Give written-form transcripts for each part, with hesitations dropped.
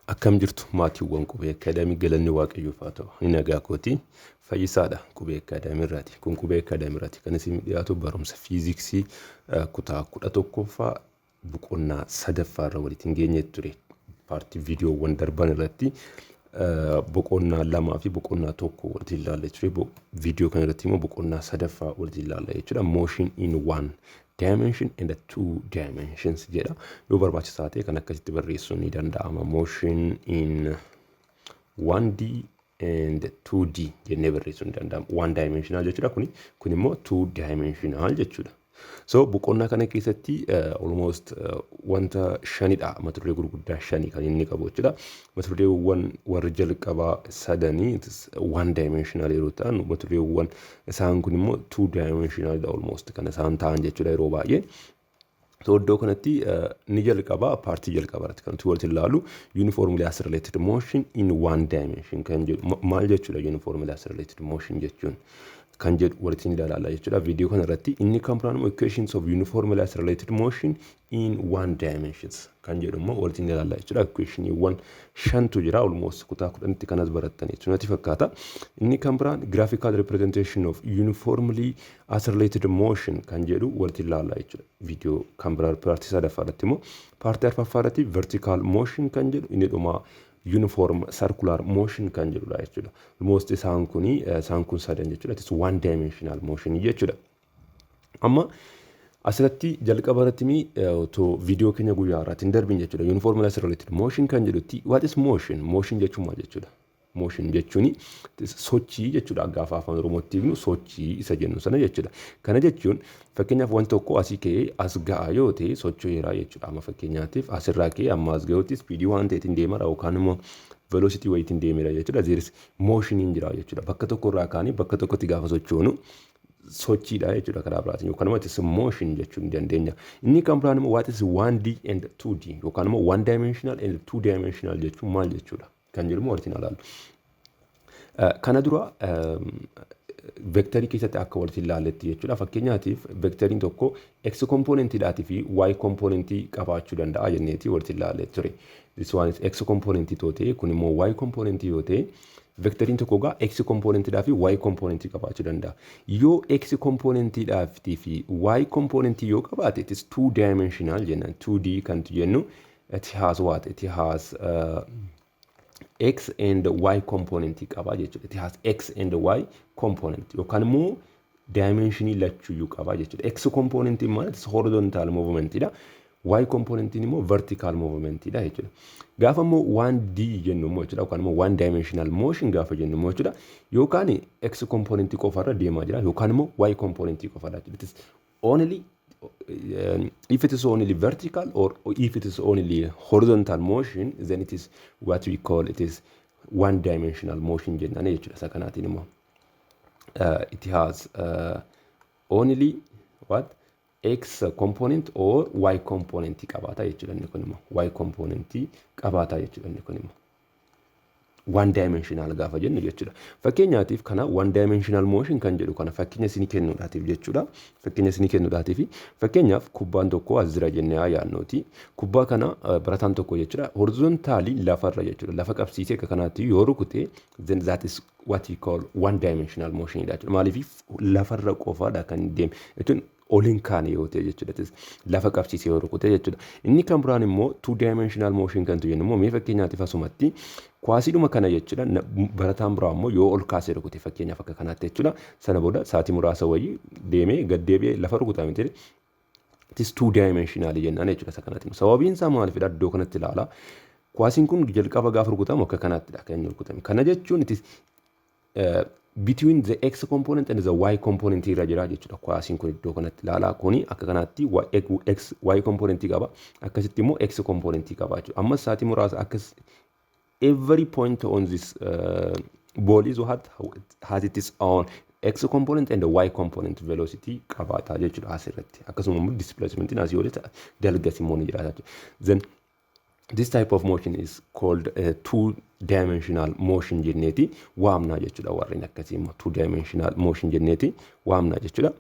Akkam jirtu, maatiiwwan Qubee Akaadaamii? Galanni Waaqayyoof haa ta'u. Ani nagaa kooti, fayyisaadha Qubee Akaadaamii irraati. Kun Qubee Akaadaamii irraati. Kan isin dhiyaatu barumsa fiiziksii kutaa 11ffaa boqonnaa sadaffaa irra walitti hin geenye ture. Paartii viidiyoowwan darban irratti boqonnaa lamaa fi boqonnaa tokko walitti ilaalla ture. Viidiyoo kana irratti immoo boqonnaa sadaffaa walitti ilaalla jechuudha. Motion in one dimension and two dimensions jedha. Yoo barbaachisaa ta'e kan akkasitti barreessuun ni danda'ama. Motion in 1D and 2D jennee barreessuun ni danda'ama. One dimensional jechuudha kuni. Kun immoo two dimensional jechuudha. So boqonnaa kana keessatti almost wanta shanidha, mata duree gurguddaa shani kan inni qabu jechuudha. Mata dureewwan warri jalqabaa sadanii one dimensional yeroo ta'an, mata dureewwan isaan kun immoo two dimensional almost kan isaan ta'an jechuudha yeroo baay'ee. So iddoo kanatti ni jalqaba, paartii jalqaba irratti kan nuti walitti ilaalu uniformly accelerated motion in one dimension kan jedhu maal jechuudha, uniformly accelerated motion jechuun kan jedhu walitti ni ilaalla jechuudha. Viidiyoo kana irratti inni kan biraan immoo equations of uniformly accelerated motion in one dimensions kan jedhu immoo walitti ni ilaalla jechuudha. Equationiiwwan shantu jira, almost kutaa 10tti kanas barattan jechuudha natti fakkaata. Inni kan biraan graphical representation of uniformly accelerated motion kan jedhu walitti ilaalla jechuudha. Viidiyoo kan biraan paartii sadaffaa irratti immoo, paartii arfaffaa irratti vertical motion kan jedhu, inni dhumaa uniform circular motion kan jedhudha jechuudha. Almost isaan kun sadan jechuudha. It is one dimensional motion jechuudha. Amma asirratti jalqaba irratti mi otoo viidiyoo keenya guyyaa irratti hin darbin jechuudha. Uniform accelerated motion kan jedhutti, what is motion? Motion jechuun maal jechuudha? Motion jechuun sochii jechuudha. Gaafa afaan Oromootti hiiknu sochii isa jennu sana jechuudha. Kana jechuun fakkeenyaaf wanti tokko asii ka'ee as ga'a yoo ta'e socho'eera jechuudha. Amma fakkeenyaatiif asirraa ka'ee amma as ga'utti speedii waan ta'eetiin deemara yookaan immoo velocity wayiitiin deemeera jechuudha. There is motioniin jira jechuudha. Bakka tokko irraa kaanii bakka tokkotti gaafa sochoonu sochiidha jechuudha karaa biraatiin, yookaan immoo it is motion jechuu ni dandeenya. Inni kan biraan immoo what is 1D and 2D yookaan immoo one dimensional and two dimensional jechuun maal jechuudha kan jedhu immoo walitti ilaallu. Kana dura veektarii keessatti akka walitti ilaalletti jechuudha. Fakkeenyaatiif veektariin tokko x componentiidhaatii fi y componentii qabaachuu danda'a jenneeti walitti ilaallee ture. This one is x componentii yoo ta'e, kun immoo y componentii yoo ta'e, veektariin tokko egaa x componentiidhaa fi y componentii qabaachuu danda'a. Yoo x componentiidhaa fi y componentii yoo qabaate, it is two dimensional jennaan. 2D kan jennu, it has what? It has x and y componentii qaba jechuudha. It has x and y component yookaan immoo dimensionii lachuyyuu qaba jechuudha. X componentiin maal? It is horizontal movementidha. Y componentiin immoo vertical movementidha jechuudha. Gaafa immoo 1D jennu immoo jechuudha, yookaan immoo one dimensional motion gaafa jennu immoo jechuudha, yookaan x componentii qofarra deemaa jira yookaan immoo y componentii qofarra jechuudha. It is only if it is only vertical or if it is only horizontal motion, then it is what we call, it is one dimensional motion jennaan jechuudha. Isa kanaatiin immoo it has only what? X component or y component qabaata jechuudha. Inni kun immoo y component qabaata jechuudha. Inni kun immoo one dimensional gaafa jennu jechuudha. Fakkeenyaatiif kana one dimensional motion kan jedhu kana fakkeenya isinii kennuudhaatiif jechuudha. Fakkeenya isinii kennuudhaatiif, fakkeenyaaf kubbaan tokko as jira jennee haa yaadnuuti. Kubbaa kana barataan tokko jechuudha horizontally lafarra jechuudha, lafa qabsiisee akka kanaatti yoo rukute, then that is what you call one dimensional motion jechuudha. Maaliif? Lafarra qofaadha kan deeme jechuun ol hin kaane yoo ta'e jechuudha. Lafa qabsiisee yoo rukute jechuudha. Inni kan biraan immoo two dimensional motion kan jennu immoo, mee fakkeenyaatiif asumatti kwaasiidhuma kana jechuudha, barataan biraa immoo yoo ol kaasee rukute, fakkeenyaaf akka kanaatti jechuudha. Sana booda sa'aatii muraasa wayii deemee gad deebi'ee lafa rukutaa miti. It is two dimensional jennaan jechuudha isa kanaatiin. Sababiin isaa maalifidha? Iddoo kanatti ilaala. Kwaasiin kun jalqaba gaafa rukutamu akka kanaattidha kan inni rukutame. Kana jechuun it is between the x component and the y component irra jira jechuudha. Kwaasiin kun iddoo kanatti ilaala. Kuni akka kanaatti x y component qaba. Akkasitti immoo x component qaba jechuudha. Ammas sa'aatii muraasa akkas, every point on this ball is what? Has its own x component and the y component velocity qabaata jechuudha asirratti. Akkasuma immoo displacement asii olitti dalgas immoo ni jiraata jechuudha. Then this type of motion is called two dimensional motion jenneeti waamnaa jechuudha. Warreen akkasii immoo two dimensional motion jenneeti waamnaa jechuudha.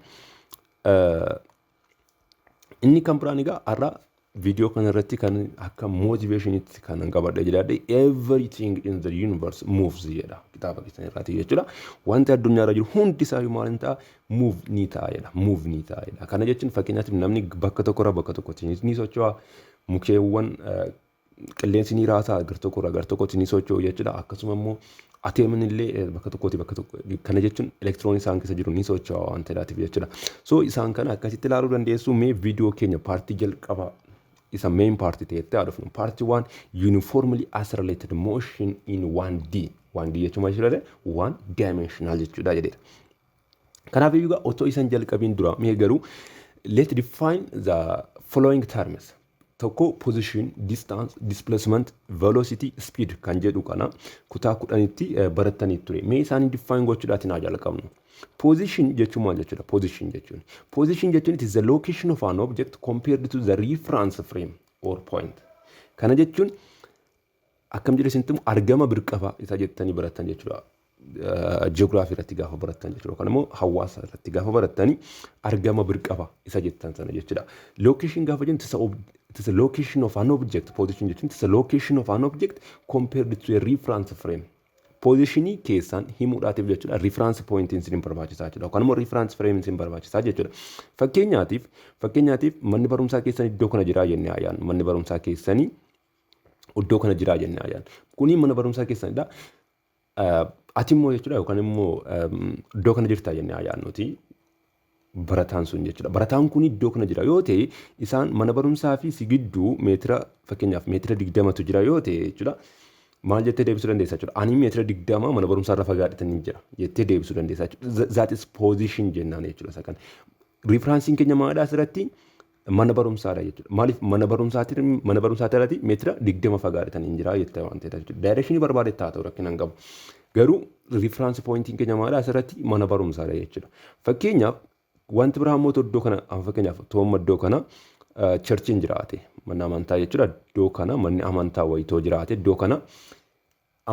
Inni kan biraan egaa har'a Viidiyoo kana irratti kan akka motivationitti kan qabadhe jedhadhe, "Everything in the universe moves" jedha kitaaba keessan irraati jechuudha. Wanti addunyaa irra jiru hundi isaa maal ni ta'a? Move ni ta'a jedha. Move ni ta'a jedha. Kana jechuun fakkeenyaatiif namni bakka tokkorraa bakka tokkotti ni socho'a. Mukeewwan qilleensi ni raasaa, gara tokkorraa gara tokkotti ni socho'u jechuudha. Akkasuma immoo ateemni illee bakka tokkooti bakka tokko, kana jechuun elektiroonii isaan keessa jiru ni socho'a waan ta'eef jechuudha. So isaan kana akkasitti ilaaluu dandeessu. Mee viidiyoo keenya partii jalqabaa isa main partii ta'etti haa dhufnu. Part 1, uniformly accelerated motion in 1D. 1D jechuun maal jechuudha? One dimensional jechuudha jedheera. Kanaaf iyyuu otoo isan jalqabiin dura mee garuu let define the following terms. Tokko position, distance, displacement, velocity, speed kan jedhu kana kutaa 10tti barattanii ture. Mee isaanii define gochuudhaatiin haa jalqabnu. Position jechuun maal jechuudha? Position jechuun. Position jechuun it is the location of an object compared to the reference frame or point. Kana jechuun akkam jedhe isintti, argama birqabaa isa jettanii barattan jechuudha. Ji'oogiraafii irratti gaafa barattan jechuudha. Yookaan immoo hawaasa irratti gaafa barattanii argama birqabaa isa jettan sana jechuudha. Location gaafa jennu, it is a location of an object. Position jechuun it is a location of an object compared to a reference frame. Positionii keessaan himuudhaatiif jechuudha reference pointiin isin barbaachisaa jechuudha. Yookaan immoo reference frame isin barbaachisaa jechuudha. Fakkeenyaatiif manni barumsaa keessan iddoo kana jiraa jennee yaadnu. Manni barumsaa keessanii iddoo kana jiraa jennee yaadnu. Kuni mana barumsaa keessanidha. Ati immoo jechuudha yookaan immoo iddoo kana jirtaa jennee yaadnuti. Barataan sun jechuudha. Barataan kun iddoo kana jira yoo ta'e, isaan mana barumsaa fi si gidduu meetira, fakkeenyaaf meetira 20tu jira yoo ta'e jechuudha. Maal jettee deebisuu dandeessa jechuudha? "Ani meetira 20 mana barumsaa irra fagaadhatanii jira" jettee deebisuu dandeessa jechuudha. That is position jennaan jechuudha isa kana. Referenceiin keenya maalidha asirratti? Mana barumsaadha jechuudha. Maaliif? Mana barumsaati irratti meetira 20 fagaadhatanii jira jettee waan ta'eef jechuudha. Directionii barbaadetti haa ta'u, rakkina hin qabu. Garuu reference pointiin keenya maalidha asirratti? Mana barumsaadha jechuudha. Fakkeenyaaf wanti biraa immoo iddoo kana, fakkeenyaaf toomma iddoo kana churchiin jiraate, manni amantaa jechuudha. Iddoo kana manni amantaa wayitoo jiraate, iddoo kana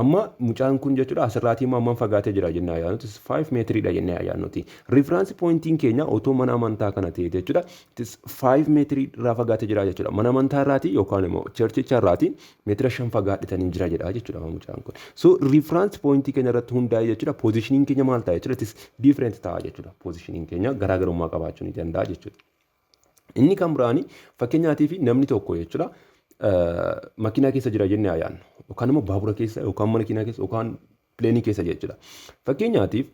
amma mucaan kun jechuudha asirraatii immoo hammam fagaatee jira jennee yaadnuti? 5 meetiriidha jennee yaadnuti. Reference pointiin keenya otoo mana amantaa kana ta'e jechuudha. 5 meetirii irraa fagaatee jira jechuudha. Mana amantaa irraatii yookaan immoo churchicha irraatii meetira 5 fagaadhetanii jira jedha jechuudha mucaan kun. So reference pointii keenya irratti hundaa'e jechuudha. Positioniin keenya maal ta'a jechuudha? It different ta'a jechuudha. Positioniin keenya garaagarummaa qabaachuu ni danda'a jechuudha. Inni kan biraani fakkeenyaatiif namni tokko jechuudha makiinaa keessa jira jennee yaadnu, yookaan immoo baabura keessa yookaan makiinaa keessa yookaan planeii keessa jechuudha. Fakkeenyaatiif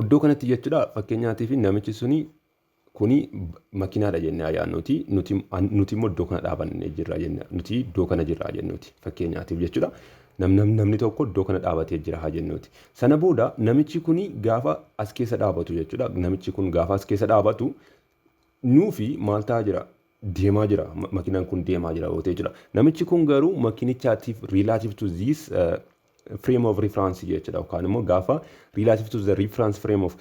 iddoo kanatti jechuudha, fakkeenyaatiif namichi suni kuni makiinaadha jennee yaadnuti, nuti immoo iddoo kana dhaabannee jirra jennee, nuti iddoo kana jirra jennuuti fakkeenyaatiif jechuudha. Namni tokko iddoo kana dhaabatee jira haa jennuuti. Sana booda namichi kuni gaafa as keessa dhaabatu jechuudha. Namichi kun gaafa as keessa dhaabatu nuufi maal ta'aa jira? Deemaa jira. Makiinaan kun deemaa jira yoo ta'e jira. Namichi kun garuu makiinichaatiif relative to this frame of reference jechuudha. Yookaan immoo gaafa relative to the reference frame of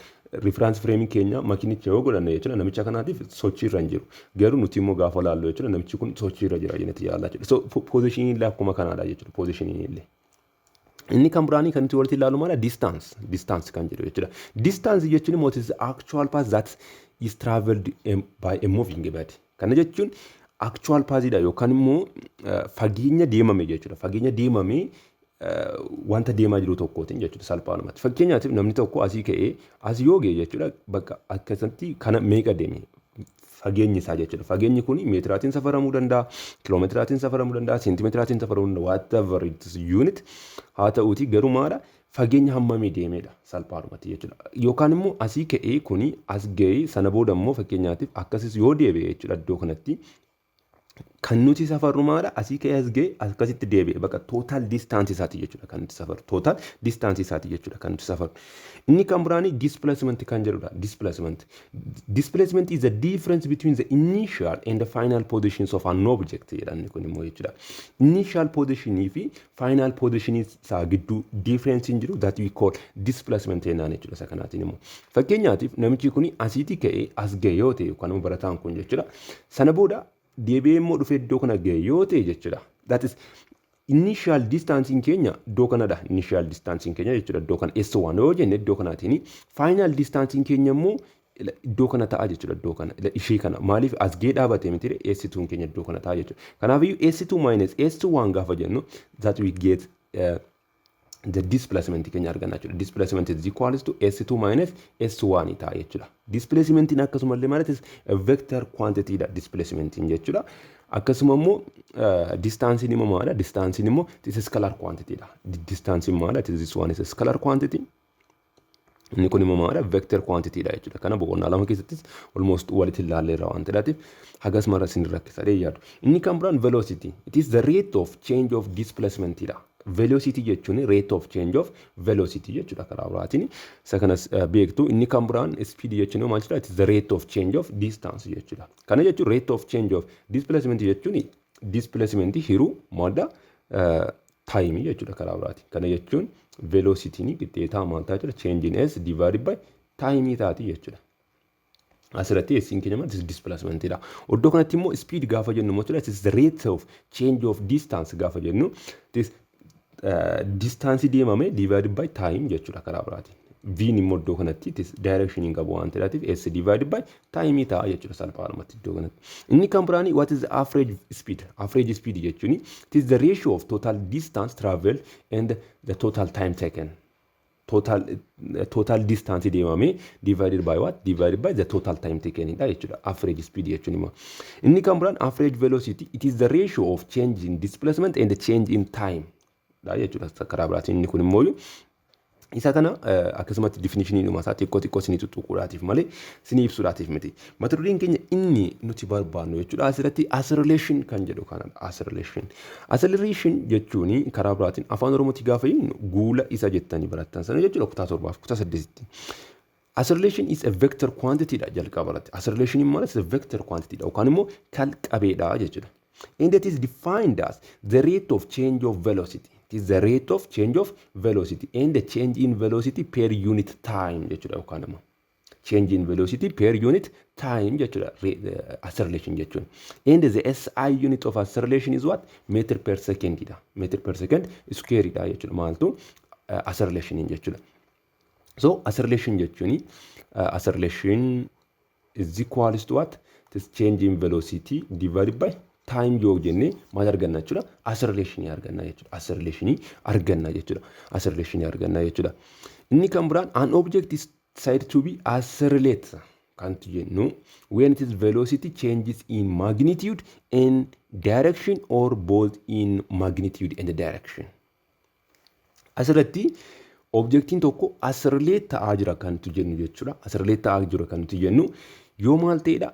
reference frame keenya makiinicha yoo godhanne jechuudha, namicha kanaatiif sochii irra hin jiru. Garuu nuti immoo gaafa laallu jechuudha, namichi kun sochii irra jira jennetti yaalla jechuudha. So positionii illee akkuma kanaadha jechuudha, positionii illee. Inni kan biraanii kan nuti walitti ilaallu maala? Distance. Distance kan jedhu jechuudha. Distance jechuun immoo it is the actual path that is traveled by a moving body. Kana jechuun actual pathidha yookaan immoo fageenya deemame jechuudha. Fageenya deemame wanta deemaa jiru tokkootiin jechuudha salphaadhumatti. Fakkeenyaatiif namni tokko asii ka'ee as yoo ga'e jechuudha, bakka akkasatti kana meeqa deeme fageenyi isaa jechuudha. Fageenyi kun meetiraatiin safaramuu danda'a, kiloomeetiraatiin safaramuu danda'a, seentimeetiraatiin safaramuu danda'a, whatever it is unit haa ta'uuti, garuu maadha? Fageenya hammamii deemedha salphaadhumatti jechuudha. Yookaan immoo asii ka'ee kuni as ga'ee, sana booda immoo fakkeenyaatiif akkasis yoo deebi'e jechuudha, iddoo kanatti kan nuti safarru maadha? Asii ka'ee as ga'e, akkasitti deebi'e, bakka total distanceii isaati jechuudha kan nuti safarru, total distanceii isaati jechuudha kan nuti safarru. Inni kan biraani displacement kan jedhudha. Displacement. Displacement is the difference between the initial and the final positions of an object jedhan kun immoo jechuudha. Initial positionii fi final positionii isaa gidduu difference hin jiru, that we call displacement jennaan jechuudha isa kanaatiin immoo. Fakkeenyaatiif namichi kun asiitii ka'ee as ga'e yoo ta'e, yookaan immoo barataan kun jechuudha. Sana booda deebi'ee immoo dhufee iddoo kana ga'e yoo ta'e jechuudha. That is initial distanceiin keenya iddoo kanadha. Initial distanceiin keenya jechuudha iddoo kana S1 yoo jenne iddoo kanaatiin, final distanceiin keenya immoo Iddoo kana ta'a jechuudha, iddoo kana, ishee kana. Maaliif as gee dhaabatee miti? S2 keenya iddoo kana ta'a jechuudha. Kanaafiyyuu S2 minus S1 gaafa jennu, that we get the displacement keenya arganna jechuudha. Displacement is equals to S2 minus S1 ta'a jechuudha. Displacementiin akkasumallee maal is vector quantity dha displacementiin jechuudha. Akkasuma immoo distaansiin immoo maalidha? Distaansiin immoo this is scalar quantity dha. Distaansiin maalidha? This one is a scalar quantity. Inni kun immoo maalidha? Vector quantity dha jechuudha. Kana boqonnaa lama keessattis almost walitti ilaalleerra waan ta'eef hagas mara isin rakkisa yaadu. Inni kan biraan velocity. It is the rate of change of displacement dha. Velocity jechuun rate of change of velocity jechuudha karaa biraatiin. Isa kanas beektu. Inni kan biraan speed jechuun maal jechuudha? It is the rate of change of distance jechuudha. Kana jechuun rate of change of displacement jechuun displacement hiruu maalidha? Time jechuudha karaa biraatiin. Kana jechuun velocity qixxeetaa maal ta'a jechuudha? Change in S divided by time taati jechuudha. Asirratti S keenya maal displacement dha. Iddoo kanatti immoo speed gaafa jennu immoo jechuudha, it is the rate of change of distance gaafa jennu, this distance deemame divided by time jechuudha karaa biraatiin. V immoo iddoo kanatti direction hin qabu waan ta'eef S divided by time ta'a jechuudha salphaadhumatti iddoo kanatti. Inni kan biraani, what is the average speed? Average speed jechuun it is the ratio of total distance traveled and the total time taken. Total distance deemame divided by what? Divided by the total time taken dha jechuudha. Average speed jechuun immoo. Inni kan biraan average velocity, it is the ratio of change in displacement and the change in time dha jechuudha karaa biraatiin. Inni kun immoo isa kana akkasumatti definitionii dhuma isaa xiqqoo xiqqoo isinii tuttuquudhaatiif malee isinii ibsuudhaatiif miti. Mata dureen keenya inni nuti barbaannu jechuudha asirratti acceleration kan jedhu kanadha. Acceleration. Acceleration jechuun karaa biraatiin afaan Oromootti gaafa jennu guula isa jettanii barattan sana jechuudha kutaa torbaaf kutaa saddeetitti. Acceleration is a vector quantity dha jalqaba irratti. Acceleration maal is a vector quantity dha yookaan immoo kalqabeedha jechuudha. And it is defined as the rate of change of velocity. It is the rate of change of velocity and the change in velocity per unit time jechuudha, yookaan immoo change in velocity per unit time jechuudha acceleration jechuun. And the SI unit of acceleration is what? Meter per second dha. Meter per second square dha jechuudha. Maaltu acceleration jechuudha. So acceleration jechuun, acceleration is equals to what? This change in velocity divided by time yoo jenne maal arganna jechuudha? Acceleration arganna jechuudha. Acceleration arganna jechuudha. Acceleration arganna jechuudha. Inni kan biraan, an object is said to be accelerate kan jennu when its velocity changes in magnitude and direction or both in magnitude and direction. Asirratti objectiin tokko accelerate ta'aa jira kan nuti jennu jechuudha. Accelerate ta'aa jira kan nuti jennu yoo maal ta'edha?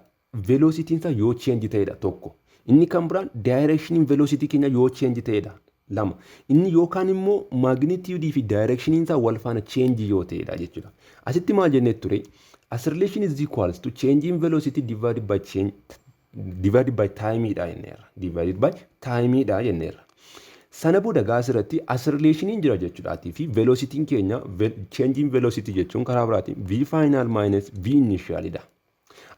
Velocityn isaa yoo change ta'edha tokko. Inni kan biraan directioniin velocity keenya yoo change ta'edha lama. Inni yookaan immoo magnitude fi directioniin isaa wal faana change yoo ta'edha jechuudha. Asitti maal jennee ture? Acceleration is equals to change in velocity divided by time dha jenneerra. Divided by time dha jenneerra. Sana booda gaa asirratti accelerationin jira jechuudhaatii fi velocityn keenya, change in velocity jechuun karaa biraatiin v final minus v initial dha.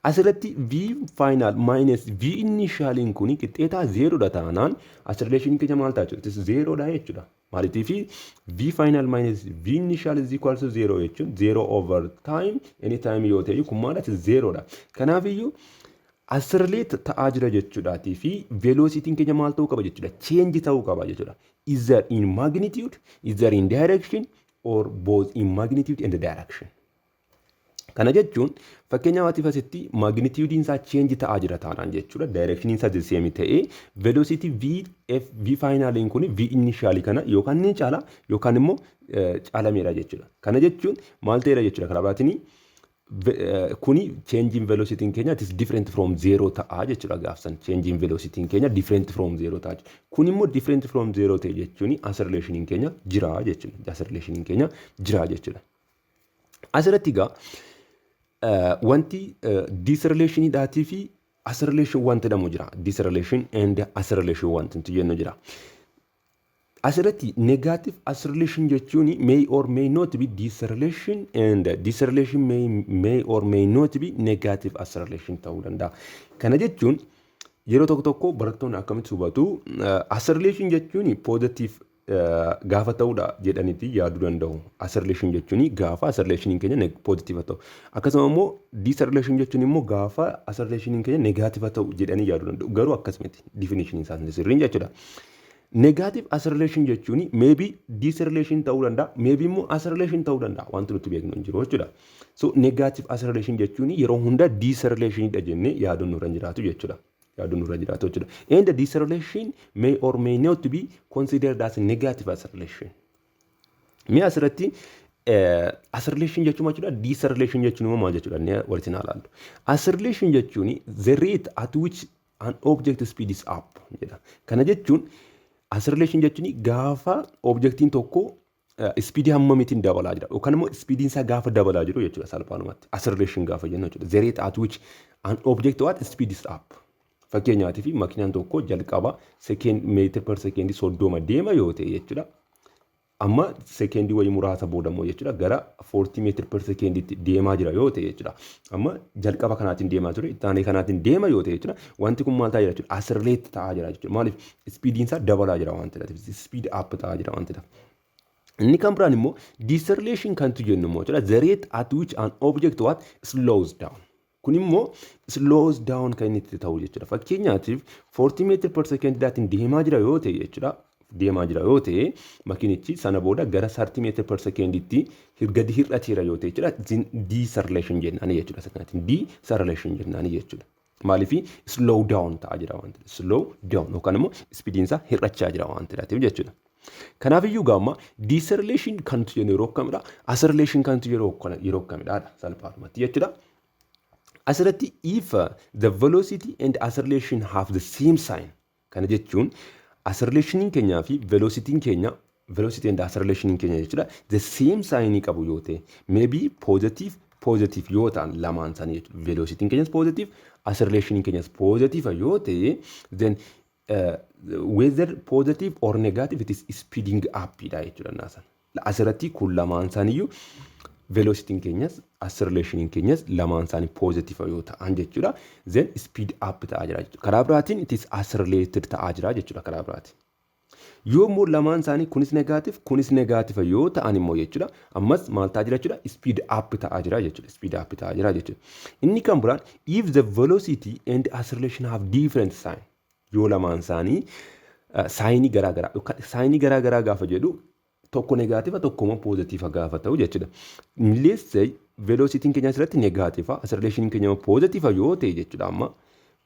Asirratti v final minus v initialiin kun qixxeetaa zeeroodha taanaan acceleration keenya maal ta'a jechuudha? Zeeroodha jechuudha. Maaliitiif v final minus v initial is equal to zero jechuun zero over time any time yoo ta'e kun maal zeeroodha. Kanaafiyyuu accelerate ta'aa jira jechuudhaatii fi velocityn keenya maal ta'uu qaba jechuudha? Change ta'uu qaba jechuudha. Either in magnitude, either in direction or both in magnitude and direction. Kana jechuun fakkeenyaaf asitti magnitudeiin isaa change ta'aa jira taanaan jechuudha. Directioniin isaa the same ta'ee velocity v f v finaliin kun v initialii kana yookaan ni caala yookaan immoo caalameera jechuudha. Kana jechuun maal ta'eera jechuudha? Karaa biraatiin kuni change in velocity keenya it is different from zero ta'aa jechuudha gaafsan. Change in velocity keenya different from zero ta'aa jechuudha. Kun immoo different from zero ta'e jechuun acceleration keenya jira jechuudha. Acceleration keenya jira jechuudha. Asirratti egaa wanti deceleration dhaatii fi acceleration wanti jedhamu jira. Deceleration and acceleration wanti nuti jennu jira. Asirratti negative acceleration jechuun may or may not be deceleration and deceleration may or may not be negative acceleration ta'uu danda'a. Kana jechuun yeroo tokko tokko barattoonni akkamitti hubatu? Acceleration jechuun positive gaafa ta'uudha jedhaniiti yaaduu danda'u. Acceleration jechuun gaafa acceleration keenya positive ta'u. Akkasuma immoo deceleration jechuun immoo gaafa acceleration keenya negative ta'u jedhanii yaaduu danda'u. Garuu akkas miti definition isaanii sirriin jechuudha. Negative acceleration jechuun maybe deceleration ta'uu danda'a, maybe immoo acceleration ta'uu danda'a, wanti nuti beeknu hin jiru jechuudha. So negative acceleration jechuun yeroo hunda deceleration dha jennee yaaduun nurra hin jiraatu jechuudha. Yaaduun nurra jiraatu jechuudha. And the deceleration may or may not be considered as negative acceleration. Mee asirratti acceleration jechuun maal jechuudha? Deceleration jechuun immoo maal jechuudha? Inni walitti naa ilaallu. Acceleration jechuun the rate at which an object speed is up jedha. Kana jechuun acceleration jechuun gaafa objectiin tokko speedii hammamiitiin dabalaa jira yookaan immoo speediin isaa gaafa dabalaa jiru jechuudha salphaanumatti. Acceleration gaafa jennu jechuudha. The rate at which an object what speed is up. Fakkeenyaatiif makiinaan tokko jalqaba second meter per secondii 30 deema yoo ta'e jechuudha. Amma sekeendii wayii muraasa booda immoo jechuudha gara 40 meter per secondiitti deemaa jira yoo ta'e jechuudha. Amma jalqaba kanaatiin deemaa ture, itti aanee kanaatiin deema yoo ta'e jechuudha. Wanti kun maal ta'aa jira jechuudha? Accelerate ta'aa jira jechuudha. Maaliif? Speediin isaa dabalaa jira waan ta'eef, speed up ta'aa jira waan ta'eef. Inni kan biraan immoo deceleration kan tu jennu immoo jechuudha, the rate at which an object what slows down. Kun immoo slows down kan inni itti ta'u jechuudha. Fakkeenyaatiif 40 meter per second daatiin deemaa jira yoo ta'e jechuudha. Deemaa jira yoo ta'e, makiinichi sana booda gara 30 meter per seconditti gadi hir'ateera yoo ta'e jechuudha. Deceleration jennaani jechuudha. Sanaatiin deceleration jennaani jechuudha. Maaliif? Slow down ta'aa jira waan ta'eef. Slow down yookaan immoo speediin isaa hir'achaa jira waan ta'eef jechuudha. Kanaafiyyuu gaamma deceleration kan jennu yeroo akkamidha? Acceleration kan yeroo akkamidha salphaadhumatti jechuudha. Asirratti if the velocity and acceleration have the same sign, kana jechuun accelerationin keenyaa fi velocityn keenya, velocity and accelerationin keenya jechuudha, the same sign qabu yoo ta'e, maybe positive positive yoo ta'an lamaan isaanii jechuudha, velocityn keenyas positive, accelerationin keenyas positive yoo ta'e, then whether positive or negative, it is speeding up dha jechuudha naasan. Asirratti kun lamaan isaaniiyyuu, velocityn keenyas accelerationin keenyas lamaan isaanii positive yoo ta'an jechuudha, then speed up ta'aa jira jechuudha. Karaa biraatiin it is accelerated ta'aa jira jechuudha karaa biraatiin. Yoo immoo lamaan isaanii kunis negative kunis negative yoo ta'an immoo jechuudha, ammas maal ta'aa jira jechuudha? Speed up ta'aa jira jechuudha. Speed up ta'aa jira jechuudha. Inni kan biraan if the velocity and acceleration have different sign, yoo lamaan isaanii signii garaagaraa, signii garaagaraa gaafa jedhu tokko negative, tokko immoo positive gaafa ta'u jechuudha. Let's say velocityn keenya asirratti negative, accelerationin keenya immoo positive yoo ta'e jechuudha, amma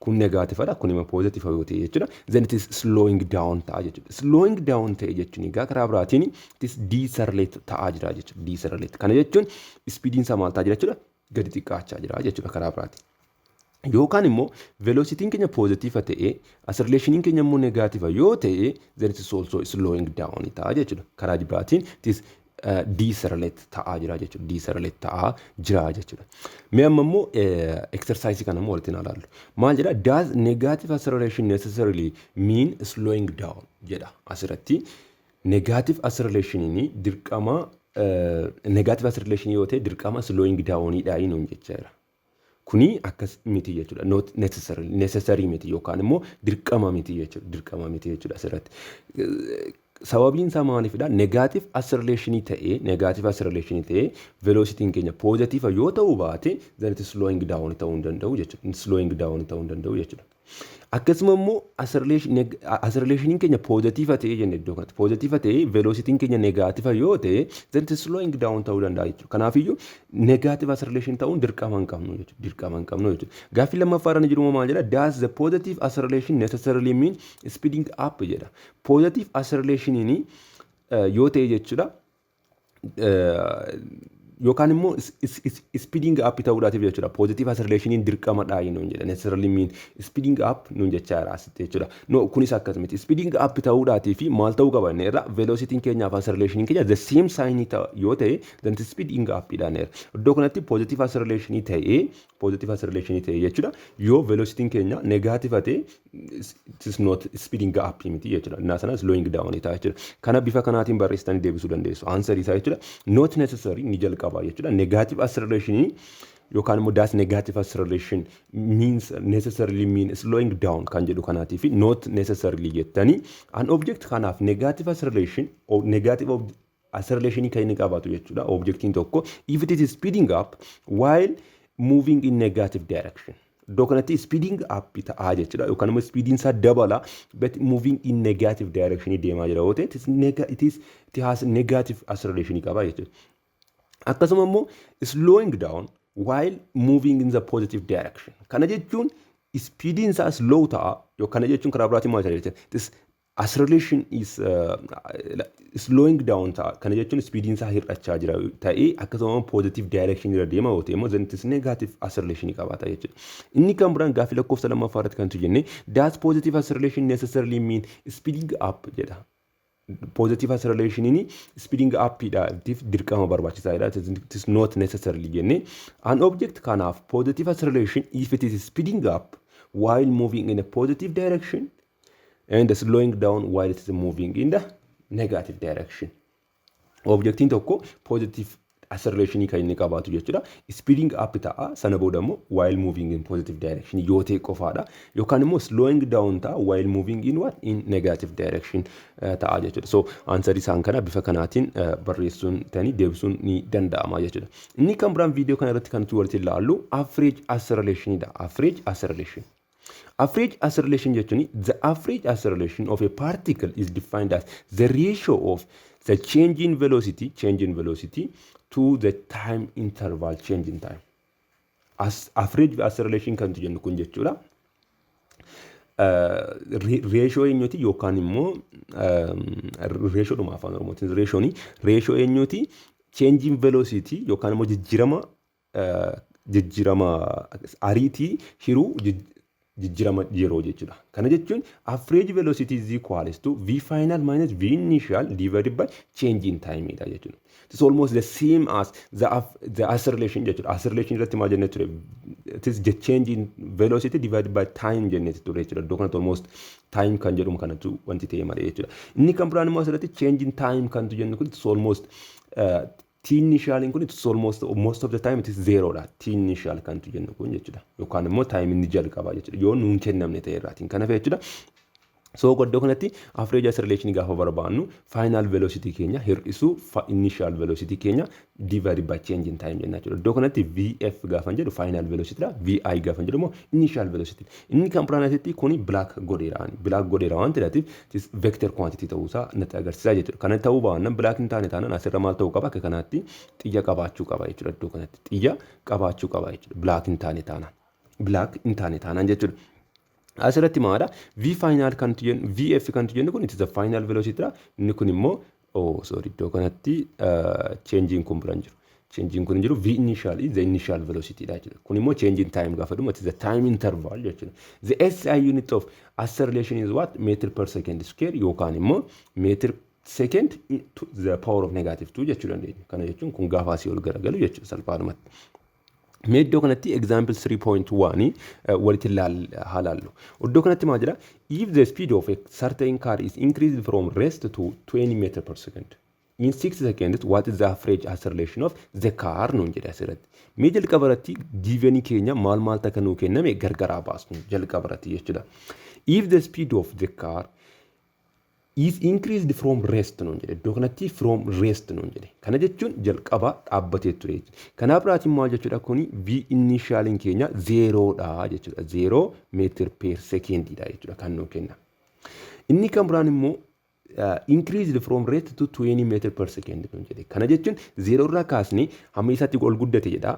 kun negativedha, kun immoo positive yoo ta'e jechuudha. Then it is slowing down ta'a jechuudha. Slowing down ta'e jechuun egaa karaa biraatiin it is decelerate ta'aa jira jechuudha. Decelerate. Kana jechuun speediin isaa maal ta'aa jira jechuudha? Gadi xiqqaachaa jira jechuudha karaa biraatiin. Yookaan immoo velocityn keenya positive ta'ee accelerationin keenya immoo negative yoo ta'e, then it is also slowing down ta'a jechuudha. Karaa biraatiin it is decelerate ta'aa jira jechuudha. Decelerate ta'aa jira jechuudha. Mee amma immoo exercise kana immoo walitti ilaallu. Maal jedha? "Does negative acceleration necessarily mean slowing down?" jedha asirratti. Negative accelerationin dirqama, negative acceleration yoo ta'e dirqama slowing down dha nuun jechaa jira. Kuni akkas miti jechuudha. Not necessary, necessary miti yookaan immoo dirqama miti jechuudha. Dirqama miti jechuudha asirratti. Sababiin isaa maaliifidha? Negative acceleration ta'ee velocityn keenya positive yoo ta'uu baate, then it is slowing down ta'uu hin danda'u jechuudha. Slowing down ta'uu hin danda'u jechuudha. Akkasuma immoo accelerationin keenya positive ta'ee jenne iddoo kanatti positive ta'ee velocityn keenya negative yoo ta'e, then it is slowing down ta'uu danda'a jechuudha. Kanaafiyyuu negative acceleration ta'uun dirqama hin qabnu jechuudha. Dirqama hin qabnu jechuudha. Gaaffii lammaffaa irra jiru maal jedha? "Does the positive acceleration necessarily mean speeding up?" jedha. Positive accelerationin yoo ta'e jechuudha, yookaan immoo speeding up ta'uudhaatiif jechuudha. Positive accelerationin dirqama dhaayi nuun jedha. Necessarily mean speeding up nuun jechaa jira asitti jechuudha. No, kunis akkas miti. Speeding up ta'uudhaatiif maal ta'uu qaba inni irra? Velocityn keenyaaf accelerationin keenya the same sign yoo ta'e, then speeding up dhaan. Iddoo kanatti positive acceleration ta'ee jechuudha. Yoo velocityn keenya negative ta'e, it is not speeding up miti jechuudha. Innaa sana slowing down ta'a jechuudha. Kana bifa kanaatiin barreessitanii deebisuu dandeessu. Answer isaa jechuudha. Not necessary ni jalqaba jechuudha. Negative acceleration Yookaan immoo does negative acceleration means necessarily mean slowing down kan jedhu kanaatii fi not necessarily jettanii, an object kanaaf negative acceleration or negative acceleration kan inni qabaatu jechuudha. Objectiin tokko if it is speeding up while moving in negative direction. Iddoo kanatti speeding up ta'aa jechuudha yookaan immoo speediin isaa dabala, but moving in negative direction deemaa jira yoo ta'e, it has negative acceleration qaba jechuudha. Akkasuma immoo slowing down while moving in the positive direction. Kana jechuun speediin isaa slow ta'a yookaan kana jechuun karaa biraatiin maal jechuudha? This acceleration is slowing down ta'a. Kana jechuun speediin isaa hir'achaa jira ta'ee, akkasuma positive direction irra deema yoo ta'e immoo, then it is negative acceleration qabaata jechuudha. Inni kan biraan gaaffii lakkoofsa lammaffaa irratti kan jenne, does positive acceleration necessarily mean speeding up jedha. Positive acceleration speeding up dha dirqama barbaachisaadha. It is not necessarily jenne. An object kanaaf positive acceleration if it is speeding up while moving in a positive direction and slowing down while it is moving in the negative direction. Objectiin tokko positive acceleration kan inni qabaatu jechuudha. Speeding up ta'a, sana booda immoo while moving in positive direction yoo ta'e qofaadha. Yookaan immoo slowing down ta'a while moving in what? In negative direction ta'a jechuudha. So answer isaan kana bifa kanaatiin barreessuun ta'anii deebisuun ni danda'ama jechuudha. Inni kan biraan viidiyoo kana irratti kan nuti walitti ilaallu average acceleration dha. Average acceleration. Average acceleration jechuun, the average acceleration of a particle is defined as the ratio of the change in velocity to the time interval change in time. As average acceleration kan jennu kun jechuudha. Ratio eenyuti? Yookaan immoo ratio dhuma afaan Oromootiin ratiooni ratio eenyuti? Change in velocity yookaan immoo jijjiirama ariitii hiruu jijjiirama yeroo jechuudha. Kana jechuun average velocity is equals to v final minus v initial divided by change in time dha jechuudha. It's almost the same as the acceleration jechuudha. Acceleration irratti maal jennee ture? It is the change in velocity divided by time jennee ture jechuudha. Iddoo kanatti almost time kan jedhamu kanatu wanti ta'e malee jechuudha. Inni kan biraan immoo asirratti change in time kantu jennu kun, it's almost t initialiin kun, it's almost most of the time it is zero dha. T initial kantu jennu kun jechuudha. Yookaan immoo time inni jalqabaa jechuudha. Yoo nuun kennamne ta'e irraatiin. Kanaaf jechuudha. So iddoo kanatti average acceleration gaafa barbaannu, final velocity keenya hir'isuu initial velocity keenya divided by change in time jenna jechuudha. Iddoo kanatti VF gaafa jedhu final velocity dha. VI gaafa jedhu immoo initial velocity. Inni kan biraan asitti kuni black godheera. Black godheera waan ta'eef vector quantity ta'uusaa natti agarsiisa jechuudha. Kana ta'uu baannaan, black hin taane taanaan, asirra maal ta'uu qaba? Akka kanaatti xiyya qabaachuu qaba jechuudha. Iddoo kanatti xiyya qabaachuu qaba jechuudha. Black hin taane taanaan. Black hin taane taanaan jechuudha. Asirratti maadha? V final kan jennu, VF kan jennu kun, it is the final velocity dha. Inni kun immoo, oh sorry, iddoo kanatti changing kun bira hin jiru. Changing kun hin jiru. V initial is the initial velocity dha jechuudha. Kun immoo change in time gaafa dhumu, it is the time interval jechuudha. The SI unit of acceleration is what? Meter per second square yookaan immoo meter second to the power of negative 2 jechuu dandeenya. Kana jechuun kun gaafa asii ol garagalu jechuudha salphaadhumatti. Mee iddoo kanatti example 3.1 walitti haa laallu. Iddoo kanatti maal jedha? If the speed of a certain car is increased from rest to 20 meter per second in 6 seconds, what is the average acceleration of the car nuun jedhe asirratti. Mee jalqaba irratti givenii keenya maal maal takka nuu kenname gargaraa baasnu jalqaba irratti jechuudha. If the speed of the car is increased from rest nuun jedhe, iddoo kanatti from rest nuun jedhe. Kana jechuun jalqaba dhaabbatee ture jechuudha. Kanaaf biraatiin maal jechuudha? Kuni v initialiin keenya zerodha jechuudha. 0 meter per secondiidha jechuudha kan nuu kenna. Inni kan biraan immoo increased from rest to 20 meter per second nuun jedhe. Kana jechuun zero irraa kaasnee hamma isaatti ol guddate jedha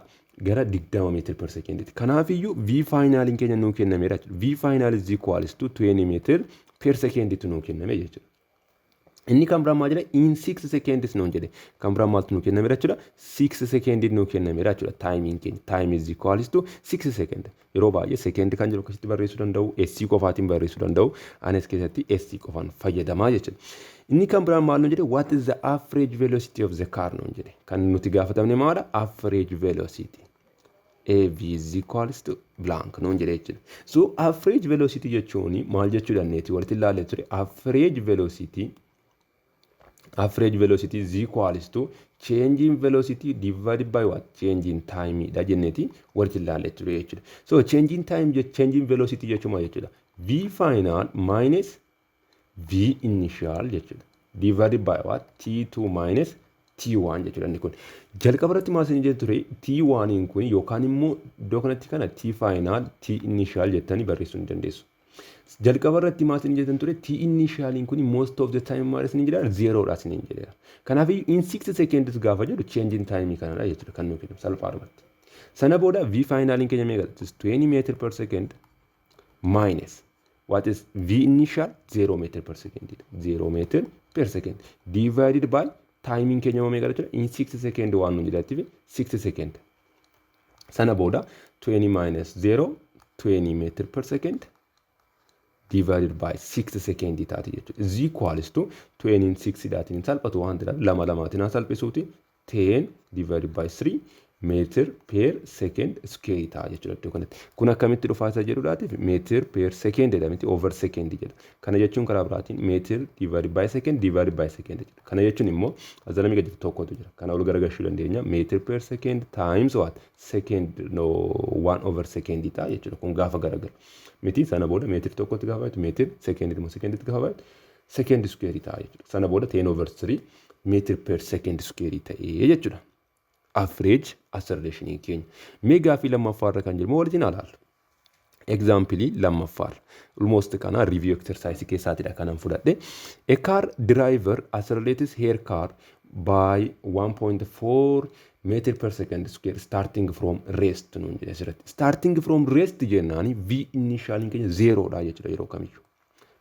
gara 20 meter per secondiiti. Kanaafiyyuu v finaliin keenya nuu kennameera jechuudha. V final is equals to 20 meter per secondiitu nuu kenname jechuudha. Inni kan biraan maal jedha? In 6 seconds nuun jedhe. Kan biraan maaltu nuu kennameera jechuudha? 6 second nuu kennameera jechuudha. Timeiin keenya time is equals to 6 second. Yeroo baay'ee second kan jedhu akkasitti barreessuu danda'u, S qofaatiin barreessuu danda'u. Anis keessatti S qofaan fayyadamaa jechuudha. Inni kan biraan maal nuun jedhe? What is the average velocity of the car nuun jedhe. Kan nuti gaafatamne maadha? Average velocity. AV is equals to blank nuun jedhe jechuudha. So average velocity jechuun maal jechuu dandeetti? Walitti ilaalee ture. Average velocity Average velocity is equals to change in velocity divided by what? Change in time dha jenneeti walitti ilaalle ture jechuudha. So change in time, change in velocity jechuun maal jechuudha? V final minus V initial jechuudha. Divided by what? T2 minus T1 jechuudha inni kun. Jalqaba irratti maal isin jedhu ture? T1 kun yookaan immoo iddoo kanatti kana T final, T initial jettanii barreessuu ni dandeessu. Jalqaba irratti maal isin jettan ture? T initialiin kun most of the time maal isin jedha? Zeroodha isin jedheera. Kanaaf in 6 seconds gaafa jedhu change in time kanadha jechuudha kan nuuf kennu salphaadhumatti. Sana booda V finaliin keenya meeqa? 20 meter per second minus, what is V initial? 0 meter per second, 0 meter per second divided by timing keenya immoo meeqa jechuudha? In 6 second waan nuun jedhatti, 6 second. Sana booda 20 minus 0, 20 meter per second divided by 6 second taati jechuudha. Is equals to 26 dhaatiin salphatu waan ta'eef lama lamaatiin haa salphisuuti, 10 divided by 3 meter per second square ta'a jechuudha iddoo kanatti. Kun akkamitti dhufaa isa jedhudhaatiif meter per second jedhamti, over second jedha. Kana jechuun karaa biraatiin meter divided by second divided by second jedha. Kana jechuun immoo as jala meeqa jirti? Tokkotu jira. Kana ol garagalchuu dandeenya. Meter per second times what? Second, no, 1 over second ta'a jechuudha. Kun gaafa garagalu. Miti sana booda meetir tokkotti gaafa baay'atu meter, second immoo seconditti gaafa baay'atu second square ta'a jechuudha. Sana booda 10 over 3 meter per second square ta'ee jechuudha. Average acceleration keenya. Mee gaaffii lammaffaarra kan jiru waliin ilaallu. Example lammaffaarra. Almost kana review exercise keessaatidha kanan fudhadhe. A car driver accelerates her car by 1.4 meter per second square starting from rest nuun jedhe asirratti. Starting from rest jennaani V initialiin keenya zeroodha jechuudha yeroo kamiyyuu.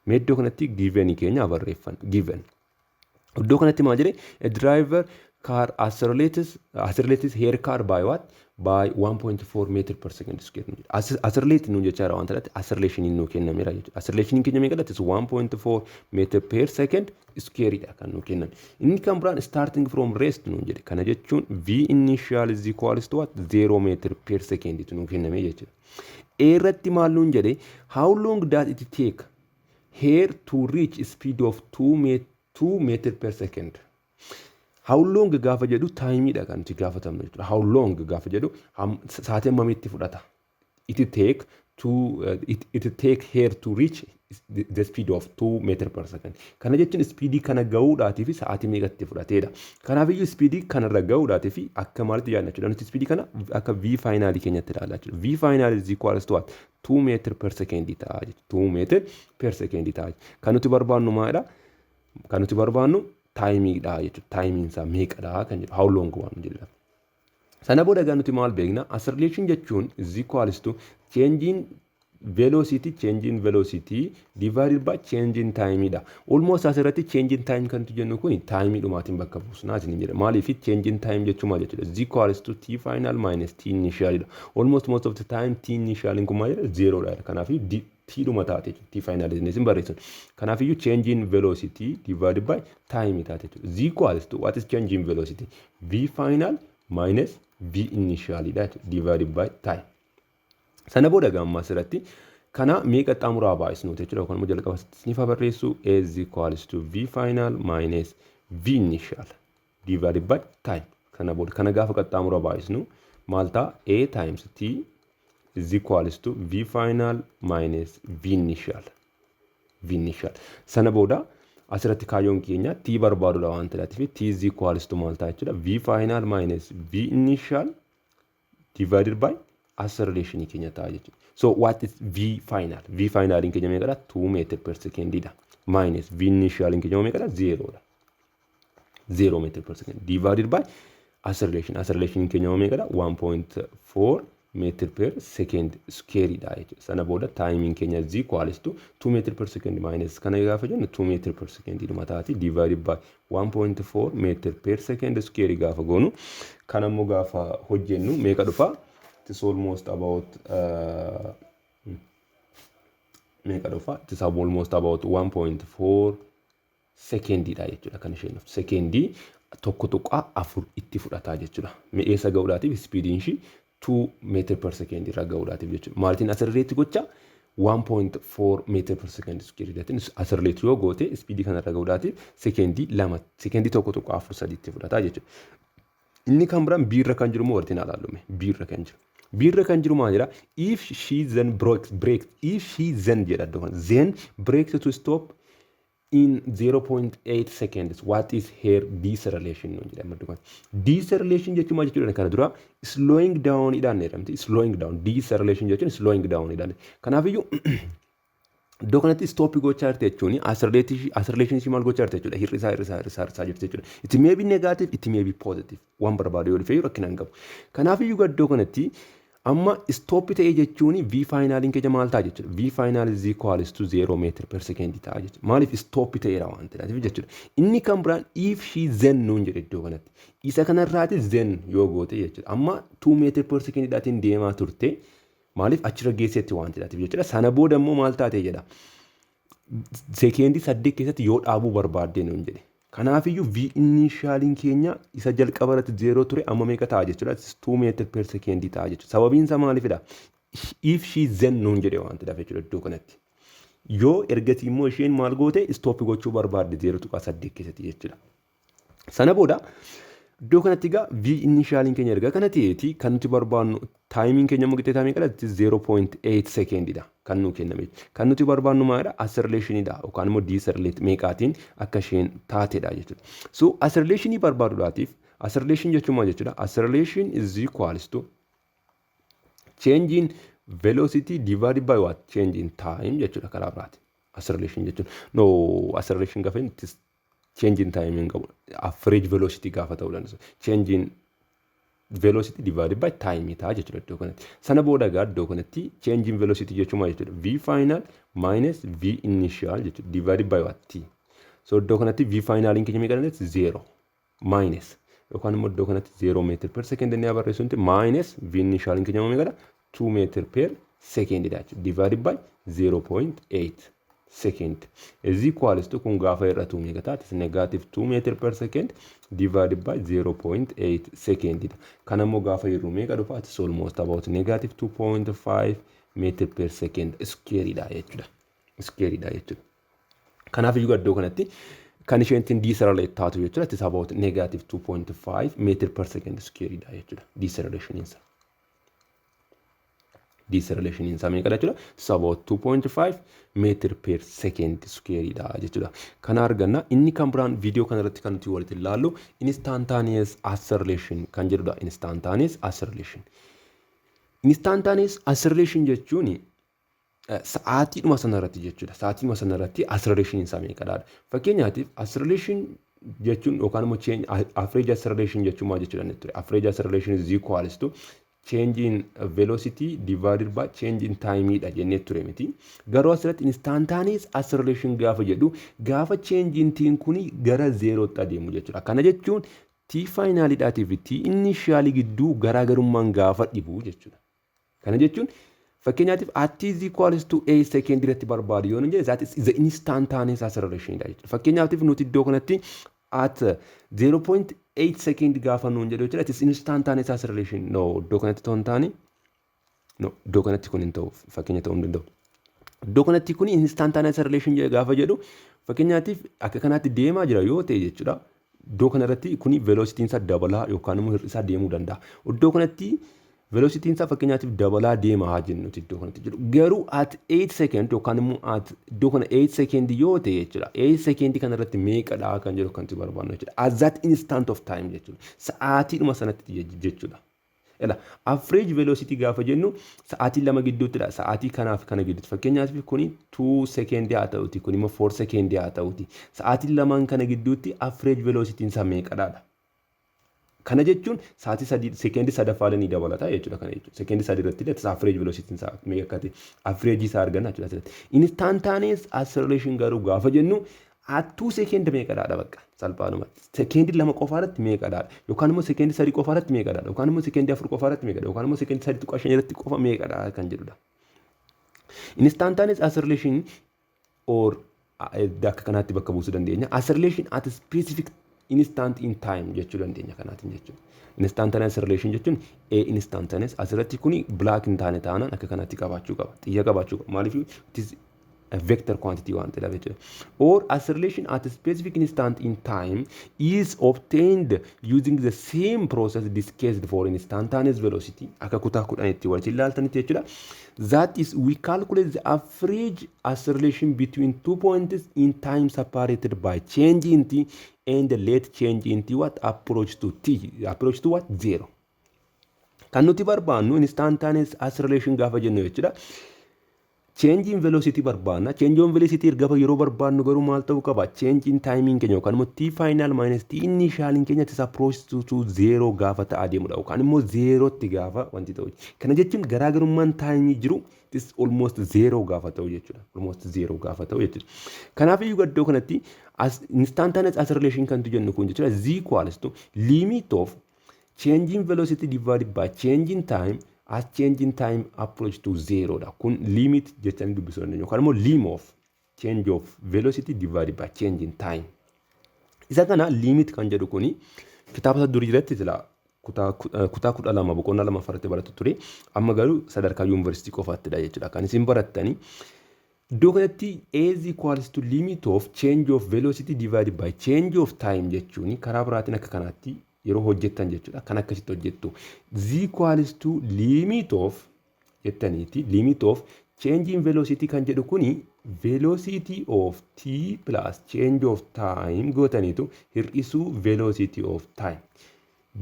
Mee iddoo kanatti given keenya barreeffan given. Iddoo kanatti maal jedhe? A driver car accelerates her car by what? By 1.4 meter per second square nuun jedhe. Accelerate nuun jechaa jira waan ta'eef acceleration nuu kennameera jechuudha. Acceleration keenya meeqadha? 1.4 meter per second square dha kan nuu kenname. Inni kan biraan starting from rest nuun jedhe. Kana jechuun V initial is equals to what? 0 meter per second nuu kenname jechuudha. A irratti maal nuun jedhe? How long does it take her to reach speed of 2 meter per second? How long gaafa jedhu timeiidha kan nuti gaafatamnu jechuudha. How long gaafa jedhu sa'aatii hammamitti fudhata? It take her to reach the speed of 2 meter per second. Kana jechuun speedii kana gahuudhaatiif sa'aatii meeqatti fudhateedha. Kanaafiyyuu speedii kanarra gahuudhaatiif akka maalitti yaadna jechuudha? Nuti speedii kana akka V finalii keenyatti ilaalla jechuudha. V final is equals to what? 2 meter per second ta'a jechuudha. 2 meter per second ta'a. Kan nuti barbaannu maalidha? Kan nuti barbaannu timeiidha jechuudha. Timeiin isaa meeqadha kan jedhu, how long waan jedhu. Sana booda egaa nuti maal beekna? Acceleration jechuun is equals to change in velocity divided by change in time dha. Almost asirratti change in time kan jennu kun time dhumaatiin bakka buusnaa isin jedha. Maaliif? Change in time jechuun maal jechuudha? Is equals to t final minus t initial dha. Almost most of the time t initial kun maal jedha? Zero dha. Kanaaf t dhuma taate t final jennee isin barreessan. Kanaafiyyuu change in velocity divided by time taate jechuudha. Is equals to, what is change in velocity? V final minus v initial dha divided by time. Sana booda gamma asirratti kana mee qaxxaamuraa baay'isnuuti jechuudha. Yookaan immoo jalqaba sinifa barreessu, a is equals to v final minus v initial divided by time. Kana booda kana gaafa qaxxaamura baay'isnu maal ta'a? A times t is equals to v final minus v initial. V initial. Sana booda asirratti kaayyoon keenya t barbaadudha waan ta'eef t is equals to maal ta'a jechuudha? V final minus v initial divided by acceleration keenya ta'a jechuudha. So what is v final? V final keenya meeqadha? 2 meter per second dha. Minus v initial keenya meeqadha? 0 dha. 0 meter per second divided by acceleration. Acceleration keenya meeqadha? 1.4 meter per second square dha jechuudha. Sana booda timeiin keenya is equals to 2 meter per second minus kana gaafa jennu 2 meter per second dhuma taati, divided by 1.4 meter per second square gaafa goonu, kana immoo gaafa hojjennu meeqa dhufa? It is almost about meeqa dhufa? It is almost about 1.4 sekendiidha jechuudha kan isheen dhuftu. Sekendii 1.4 itti fudhataa jechuudha. Mi'eessa ga'uudhaatiif speediin ishii 2 meter per second irra ga'uudhaatiif jechuudha. Maalitiin accelerate gocha? 1.4 meter per second square jedhatiin accelerate yoo goote, speedii kanarra gahuudhaatiif sekeendii 2, sekeendii 1.43tti fudhata jechuudha. Inni kan biraan B irra kan jiru immoo walitti ilaallume. B irra kan jiru. B irra kan jiru maal jedha? If she then breaks, if she then jedha iddoo kana, then brakes to stop in 0.8 seconds, what is her deceleration nuun jedhama iddoo kana. Deceleration jechuun maal jechuudha? Kana dura slowing down idhaan jedhamti. Slowing down, deceleration jechuun slowing down idhaan. Kanaafiyyuu iddoo kanatti stop gochaa jirti jechuun acceleration ishii maal gochaa jirti jechuudha? Hir'isaa, hir'isaa, hir'isaa, hir'isaa jirti jechuudha. It may be negative, it may be positive. Waan barbaadu yoo dhufe rakkina hin qabu. Kanaafiyyuu iddoo kanatti amma stop ta'e jechuun V finaliin keenya maal ta'a jechuudha? V final is equals to 0 meter per second ta'a jechuudha. Maaliif? Stop ta'eera waan ta'eef jechuudha. Inni kan biraan if she then nuun jedhe iddoo kanatti. Isa kanarraati then yoo goote jechuudha. Amma 2 meter per second dhaatiin deemaa turte, maaliif achirra geessetti waan ta'eef jechuudha. Sana booda immoo maal taate jedha? Sekeendii 8 keessatti yoo dhaabuu barbaadde nuun jedhe. Kanaafiyyuu V initialiin keenya isa jalqaba irratti 0 ture amma meeqa ta'a jechuudha? 2 meter per second ta'a jechuudha. Sababiin isaa maaliifidha? If she then nuun jedhe waan ta'eef jechuudha iddoo kanatti. Yoo ergasii immoo isheen maal goote, stop gochuu barbaadde 0.8 keessatti jechuudha. Sana booda iddoo kanatti egaa V initialiin keenya erga kana ta'eeti, kan nuti barbaannu timeiin keenya immoo qixxee meeqadha? 0.8 sekeendidha kan nuu kenname. Kan nuti barbaannu maalidha? Accelerationidha yookaan immoo decelerate meeqaatiin akka isheen taatedha jechuudha. So accelerationii barbaaduudhaatiif, acceleration jechuun maal jechuudha? Acceleration is equals to change in velocity divided by what? Change in time jechuudha karaa biraati. Acceleration jechuun, no, acceleration gaafa inni change in time hin qabu. Average velocity gaafa ta'uu danda'a. Change in velocity divided by time ta'a jechuudha iddoo kanatti. Sana booda egaa iddoo kanatti change in velocity jechuun maal jechuudha? V final minus V initial jechuudha, divided by what? T. So iddoo kanatti V finaliin keenya meeqa dandeessi? 0 minus, yookaan immoo iddoo kanatti 0 meter per second inni barreessuun, minus V initialiin keenya meeqadha? 2 meter per second dha jechuudha. Divided by 0.8 second is equals to, kun gaafa hir'atu meeqa taate? Negative 2 meter per second divided by 0.8 second dha. Kana immoo gaafa hir'u meeqa dhufa? It's almost about negative 2.5 meter per second square dha jechuudha. Square dha jechuudha. Kanaaf iyyuu iddoo kanatti kan isheen ittiin decelerate taatu jechuudha. It's about negative 2.5 meter per second square dha jechuudha. Deceleration isaa. Deceleration isaa meeqa jechuudha? It's about 2.5 meter per second square dha jechuudha. Kana arganna. Inni kan biraan viidiyoo kana irratti kan nuti walitti ilaallu instantaneous acceleration kan jedhudha. Instantaneous acceleration. Instantaneous acceleration jechuun sa'aatiidhuma sana irratti jechuudha. Sa'aatiidhuma sana irratti acceleration isaa meeqadha? Fakkeenyaatiif, acceleration jechuun yookaan immoo change average acceleration jechuun maal jechuudha inni ture? Average acceleration is equals to change in velocity divided by change in time dha jennee ture miti? Garuu asirratti instantaneous acceleration gaafa jedhu, gaafa change in t kuni gara zeerootti adeemu jechuudha. Kana jechuun t finalidhaatii fi t initialii gidduu garaagarummaan gaafa dhibu jechuudha. Kana jechuun fakkeenyaatiif at t is equals to 8 second irratti barbaadu yoo jedhe, that is the instantaneous acceleration dha jechuudha. Fakkeenyaatiif, nuti iddoo kanatti at 0.8 second gaafa nuun jedhu jechuudha. It is instantaneous acceleration. No, iddoo kanatti ta'uu hin taane, no, iddoo kanatti kun hin ta'u, fakkeenya ta'uu hin danda'u. Iddoo kanatti kun instantaneous acceleration gaafa jedhu, fakkeenyaatiif akka kanaatti deemaa jira yoo ta'e jechuudha. Iddoo kanarratti kuni velocityn isaa dabalaa yookaan immoo hir'isaa deemuu danda'a. Iddoo kanatti velocityn isaa fakkeenyaatiif dabalaa deema haa jennuti iddoo kanatti jiru. Garuu at 8 second yookaan immoo at iddoo kana 8 second yoo ta'e jechuudha. 8 second kanarratti meeqadha kan jedhu kan nuti barbaannu jechuudha. At that instant of time jechuudha. Sa'aatiidhuma sanatti jechuudha. Ela average velocity gaafa jennu sa'aatii 2 gidduuttidha. Sa'aatii kanaaf kana gidduutti. Fakkeenyaaf, kuni 2 second haa ta'uti. Kun immoo 4 second haa ta'uti. Sa'aatii lamaan kana gidduutti average velocity isaa meeqadha? Kana jechuun sa'aatii 3, sekeendii sadaffaa ni dabalata jechuudha kana jechuudha. Sekeendii 3 irratti illee average velocity isaa meeqa akka ta'e average isaa arganna jechuudha. Instantaneous acceleration garuu gaafa jennu at 2 second meeqadha bakka salphaadhumatti. Sekeendii 2 qofa irratti meeqadha? Yookaan immoo sekeendii 3 qofa irratti meeqadha? Yookaan immoo sekeendii 4 qofa irratti meeqadha? Yookaan immoo sekeendii 3.5 irratti qofa meeqadha kan jedhudha. Instantaneous acceleration or akka kanaatti bakka buusuu dandeenya. Acceleration at a specific instant in time jechuu dandeenya kanaatiin jechuudha. Instantaneous acceleration jechuun a instantaneous asirratti kuni black hin taane taanaan akka kanatti qabaachuu qaba. Xiyya qabaachuu qaba. Maaliif? It is a vector quantity waan ta'eef jechuudha. Or acceleration at a specific instant in time is obtained using the same process discussed for instantaneous velocity akka kutaa 10tti walitti ilaaltanitti jechuudha. That is, we calculate the average acceleration between two points in time separated by change in t and let change in t what approach to t approach to what zero. Kan nuti barbaannu instantaneous acceleration gaafa jennu jechuudha. Change in velocity barbaanna. Change in velocity erga yeroo barbaannu garuu maal ta'uu qaba? Change in timing keenya yookaan immoo t final minus t initial keenya it is approach to zero gaafa ta'aa deemudha yookaan immoo zerotti gaafa wanti ta'u. Kana jechuun garaagarummaan timeii jiru it is almost zero gaafa ta'u jechuudha. Almost zero gaafa ta'u jechuudha. Kanaaf iyyuu iddoo kanatti as instantaneous acceleration kan jennu kun jechuudha, z equals to limit of change in velocity divided by change in time as change in time approach to zero dha. Kun limit jechanii dubbisuu dandeenya yookaan immoo lim of change of velocity divided by change in time. Isa kana limit kan jedhu kuni kitaaba isa durii irratti sila kutaa 12 boqonnaa 2 irratti baratu ture. Amma garuu sadarkaa yuunivarsiitii qofaattidha jechuudha. Kan isin barattanii iddoo kanatti a is equals to limit of change of velocity divided by change of time jechuun karaa biraatiin akka kanaatti yeroo hojjettan jechuudha. Kan akkasitti hojjettu. Z equals to limit of jettaniiti, limit of change in velocity kan jedhu kuni velocity of t plus change of time gootaniitu hir'isuu velocity of time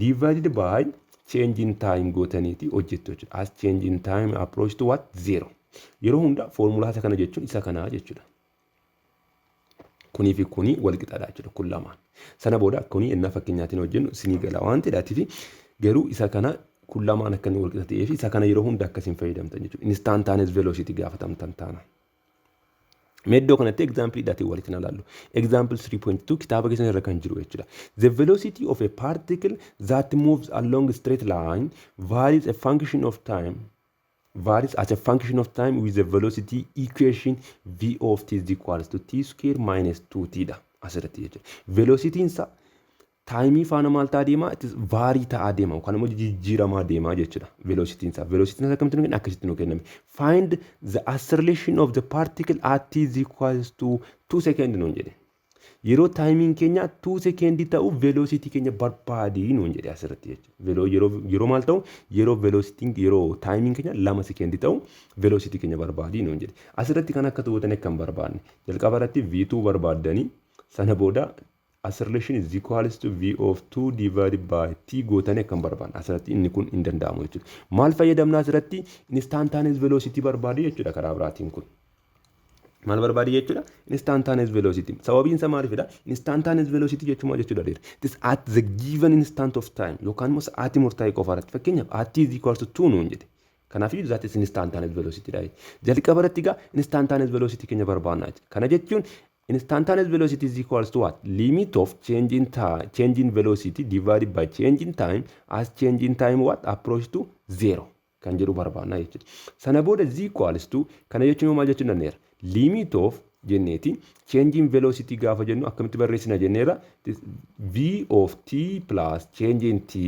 divided by change in time gootaniiti hojjettu jechuudha. As change in time approach to what? Zero. Yeroo hunda foormulaa isa kana jechuun isa kanaa jechuudha. Kunii fi kuni wal qixaadha jechuudha kun lamaan. Sana booda kuni innaa fakkeenyaatiin hojjennu sinii gala waan ta'eedhaatiif, garuu isa kana kun lamaan akka inni wal qixa ta'ee fi isa kana yeroo hunda akkasiin fayyadamtan jechuudha. Instantaneous velocity gaafatamtan taana. Mee iddoo kanatti example dhaatiin walitti ilaallu. Example 3.2 kitaaba keessan irra kan jiru jechuudha. The velocity of a particle that moves along a straight line varies as a function of time with the velocity equation v of t is equals to t square minus 2t dha asirratti jechuudha. Velocityin isaa timeii faana maal ta'aa deema? It is vary ta'aa deema yookaan immoo jijjiiramaa deema jechuudha. Velocityin isaa. Velocityin isaa akkamitti nu kenna? Akkasitti nu kenname. Find the acceleration of the particle at t is equals to 2 second nuun jedhe. Yeroo timeiin keenya 2 second ta'u velocity keenya barbaadii nuun jedhe asirratti jechuudha. Yeroo maal ta'u? Yeroo velocityin, yeroo timeiin keenya 2 second ta'u velocity keenya barbaadii nuun jedhe. Asirratti kan akka ta'u akka hin barbaanne. Jalqaba irratti V2 barbaaddanii sana booda acceleration is equals to v of 2 divided by t gootanii akka hin barbaanne, asirratti inni kun hin danda'amu jechuudha. Maal fayyadamna asirratti? Instantaneous velocity barbaade jechuudha karaa biraatiin kun. Maal barbaade jechuudha? Instantaneous velocity. Sababiin isaa maalifidha? Instantaneous velocity jechuun maal jechuudha? It is at the given instant of time yookaan immoo sa'aatii murtaa'e qofa irratti. Fakkeenyaaf, at t is equals to 2 nuun jedhe. Kanaafuu that is instantaneous velocity dha. Jalqaba irratti egaa instantaneous velocity keenya barbaanna jechuudha. Kana jechuun instantaneous velocity is equals to what? Limit of change in time, change in velocity divided by change in time as change in time what? Approach to zero kan jedhu barbaanna jechuudha. Sana booda is equals to kana jechuun maal jechuun dandeera? Limit of jenneeti change in velocity gaafa jennu akkamitti barreessina jenneera? V of t plus change in t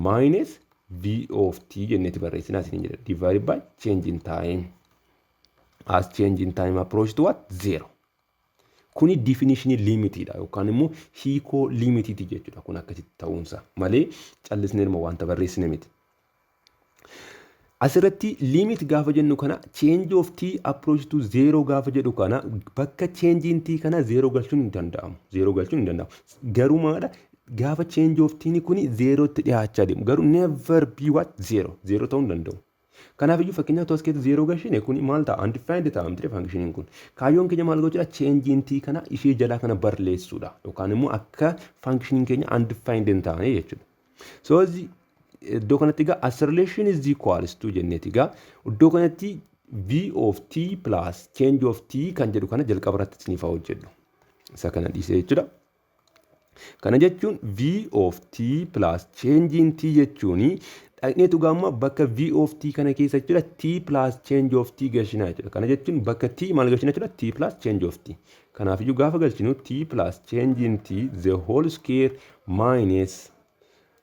minus v of t jenneeti barreessina isiniin jedha, divided by change in time as change in time approach to what? Zero. Kuni definitionii limitiidha yookaan immoo hiikoo limitiiti jechuudha, kun akkasitti ta'uunsa malee callisnee wanta barreessine miti. Asirratti limit gaafa jennu kana change of t approach to zero gaafa jedhu kana bakka change in t kana zero galchuun hin danda'amu. Zero galchuun hin danda'amu. Garuu maadha, gaafa change of t kuni zerotti dhiyaachaa deemu garuu never be what? Zero. Zero ta'uu hin danda'u. Kanaaf iyyuu fakkeenyaaf as keessa zero galchine kun maal ta'a? Undefined ta'a miti functioniin kun. Kaayyoon keenya maal gochuudha? Change in t kana ishee jalaa kana barleessuudha yookaan immoo akka functioniin keenya undefined hin taane jechuudha. So iddoo kanatti egaa acceleration is equals to jenneeti egaa iddoo kanatti v of t plus change of t kan jedhu kana jalqaba irratti isiniif haa hojjedhu. Isa kana dhiisee jechuudha. Kana jechuun V of t plus change in t jechuun dhaqneetu gaamma bakka V of t kana keessa jechuudha, t plus change of t galchina jechuudha. Kana jechuun bakka t maal galchina jechuudha? T plus change of t. Kanaafiyyuu gaafa galchinu t plus change in t the whole square minus,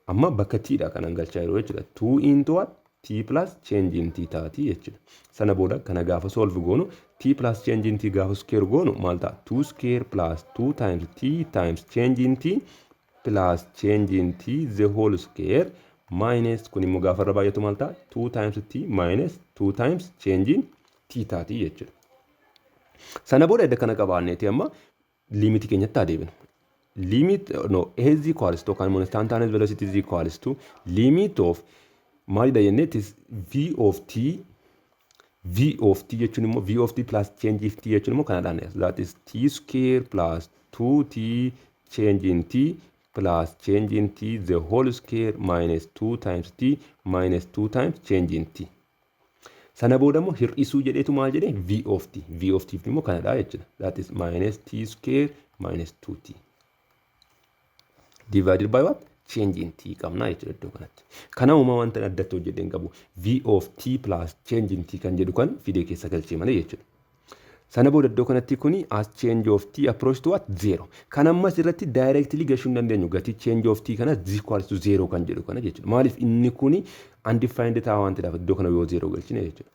amma bakka t dha kanan galchaa jiru jechuudha. 2 into what? T plus change in t taati jechuudha. Sana booda kana gaafa solve goonu, t plus change in t gaafa square goonu maal ta'a? 2 square plus 2 times t times change in t plus change in t the whole square minus, kun immoo gaafa irra baay'atu maal ta'a? 2 times t minus 2 times change in t taati jechuudha. Sana booda edda kana qabaanneeti amma limitii keenyatti adeemnu. Limit, no, a is equals to yookaan immoo instantaneous velocity is equals to limit of maalidha jennee? It is v of t. V of t jechuun immoo, v of t plus change of t jechuun immoo kanadhaan, that is t square plus 2t change in t plus change in t the whole square minus 2 times t minus 2 times change in t. Sana booda immoo hir'isuu jedheetu maal jedhee? V of t. V of t immoo kanadha jechuudha. That is minus t square minus 2t. Divided by what? Change in t qabna jechuudha iddoo kanatti. Kana uumaa wanta addatti hojjedhee hin qabu. V of t plus change in t kan jedhu kan fidee keessa galchee malee jechuudha. Sana booda iddoo kanatti kuni as change of t approach to what? Zero. Kan ammas irratti directly gashuu hin dandeenyu gatii change of t kana is equals to zero kan jedhu kana jechuudha. Maaliif? Inni kuni undefined ta'a waan ta'eef iddoo kana yoo zero galchine jechuudha.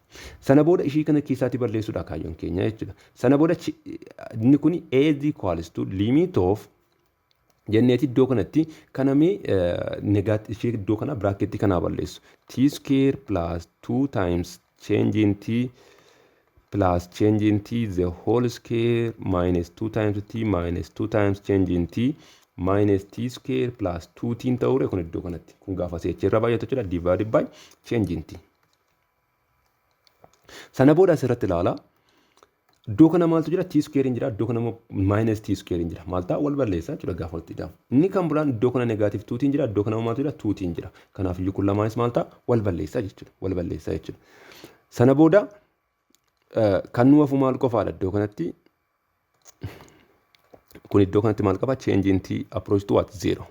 Sana booda ishii kana keessaatti balleessuudha kaayyoon keenya jechuudha. Sana booda inni kuni a is equals to limit of jenneeti iddoo kanatti kana mee negaat ishee iddoo kana bracketii kanaa balleessu. T square plus 2 times change in t plus change in t the whole square minus 2 times t minus 2 times change in t minus t square plus 2t ta'uure kun iddoo kanatti kun gaafa seechi irra baay'atu jechuudha, divided by change in t. Sana booda asirratti ilaala. Iddoo kana maaltu jira? T square jira. Iddoo kana immoo minus t square jira. Maal ta'a? Wal balleessaa jechuudha gaafa walitti hidhamu. Inni kan biraan iddoo kana negative 2t jira. Iddoo kana maaltu jira? 2t jira. Kanaaf iyyuu kun lamaanis maal ta'a? Wal balleessaa jechuudha. Wal balleessaa jechuudha. Sana booda kan nu hafu maal qofaadha iddoo kanatti? Kun iddoo kanatti maal qaba? Change in t approach to what? Zero.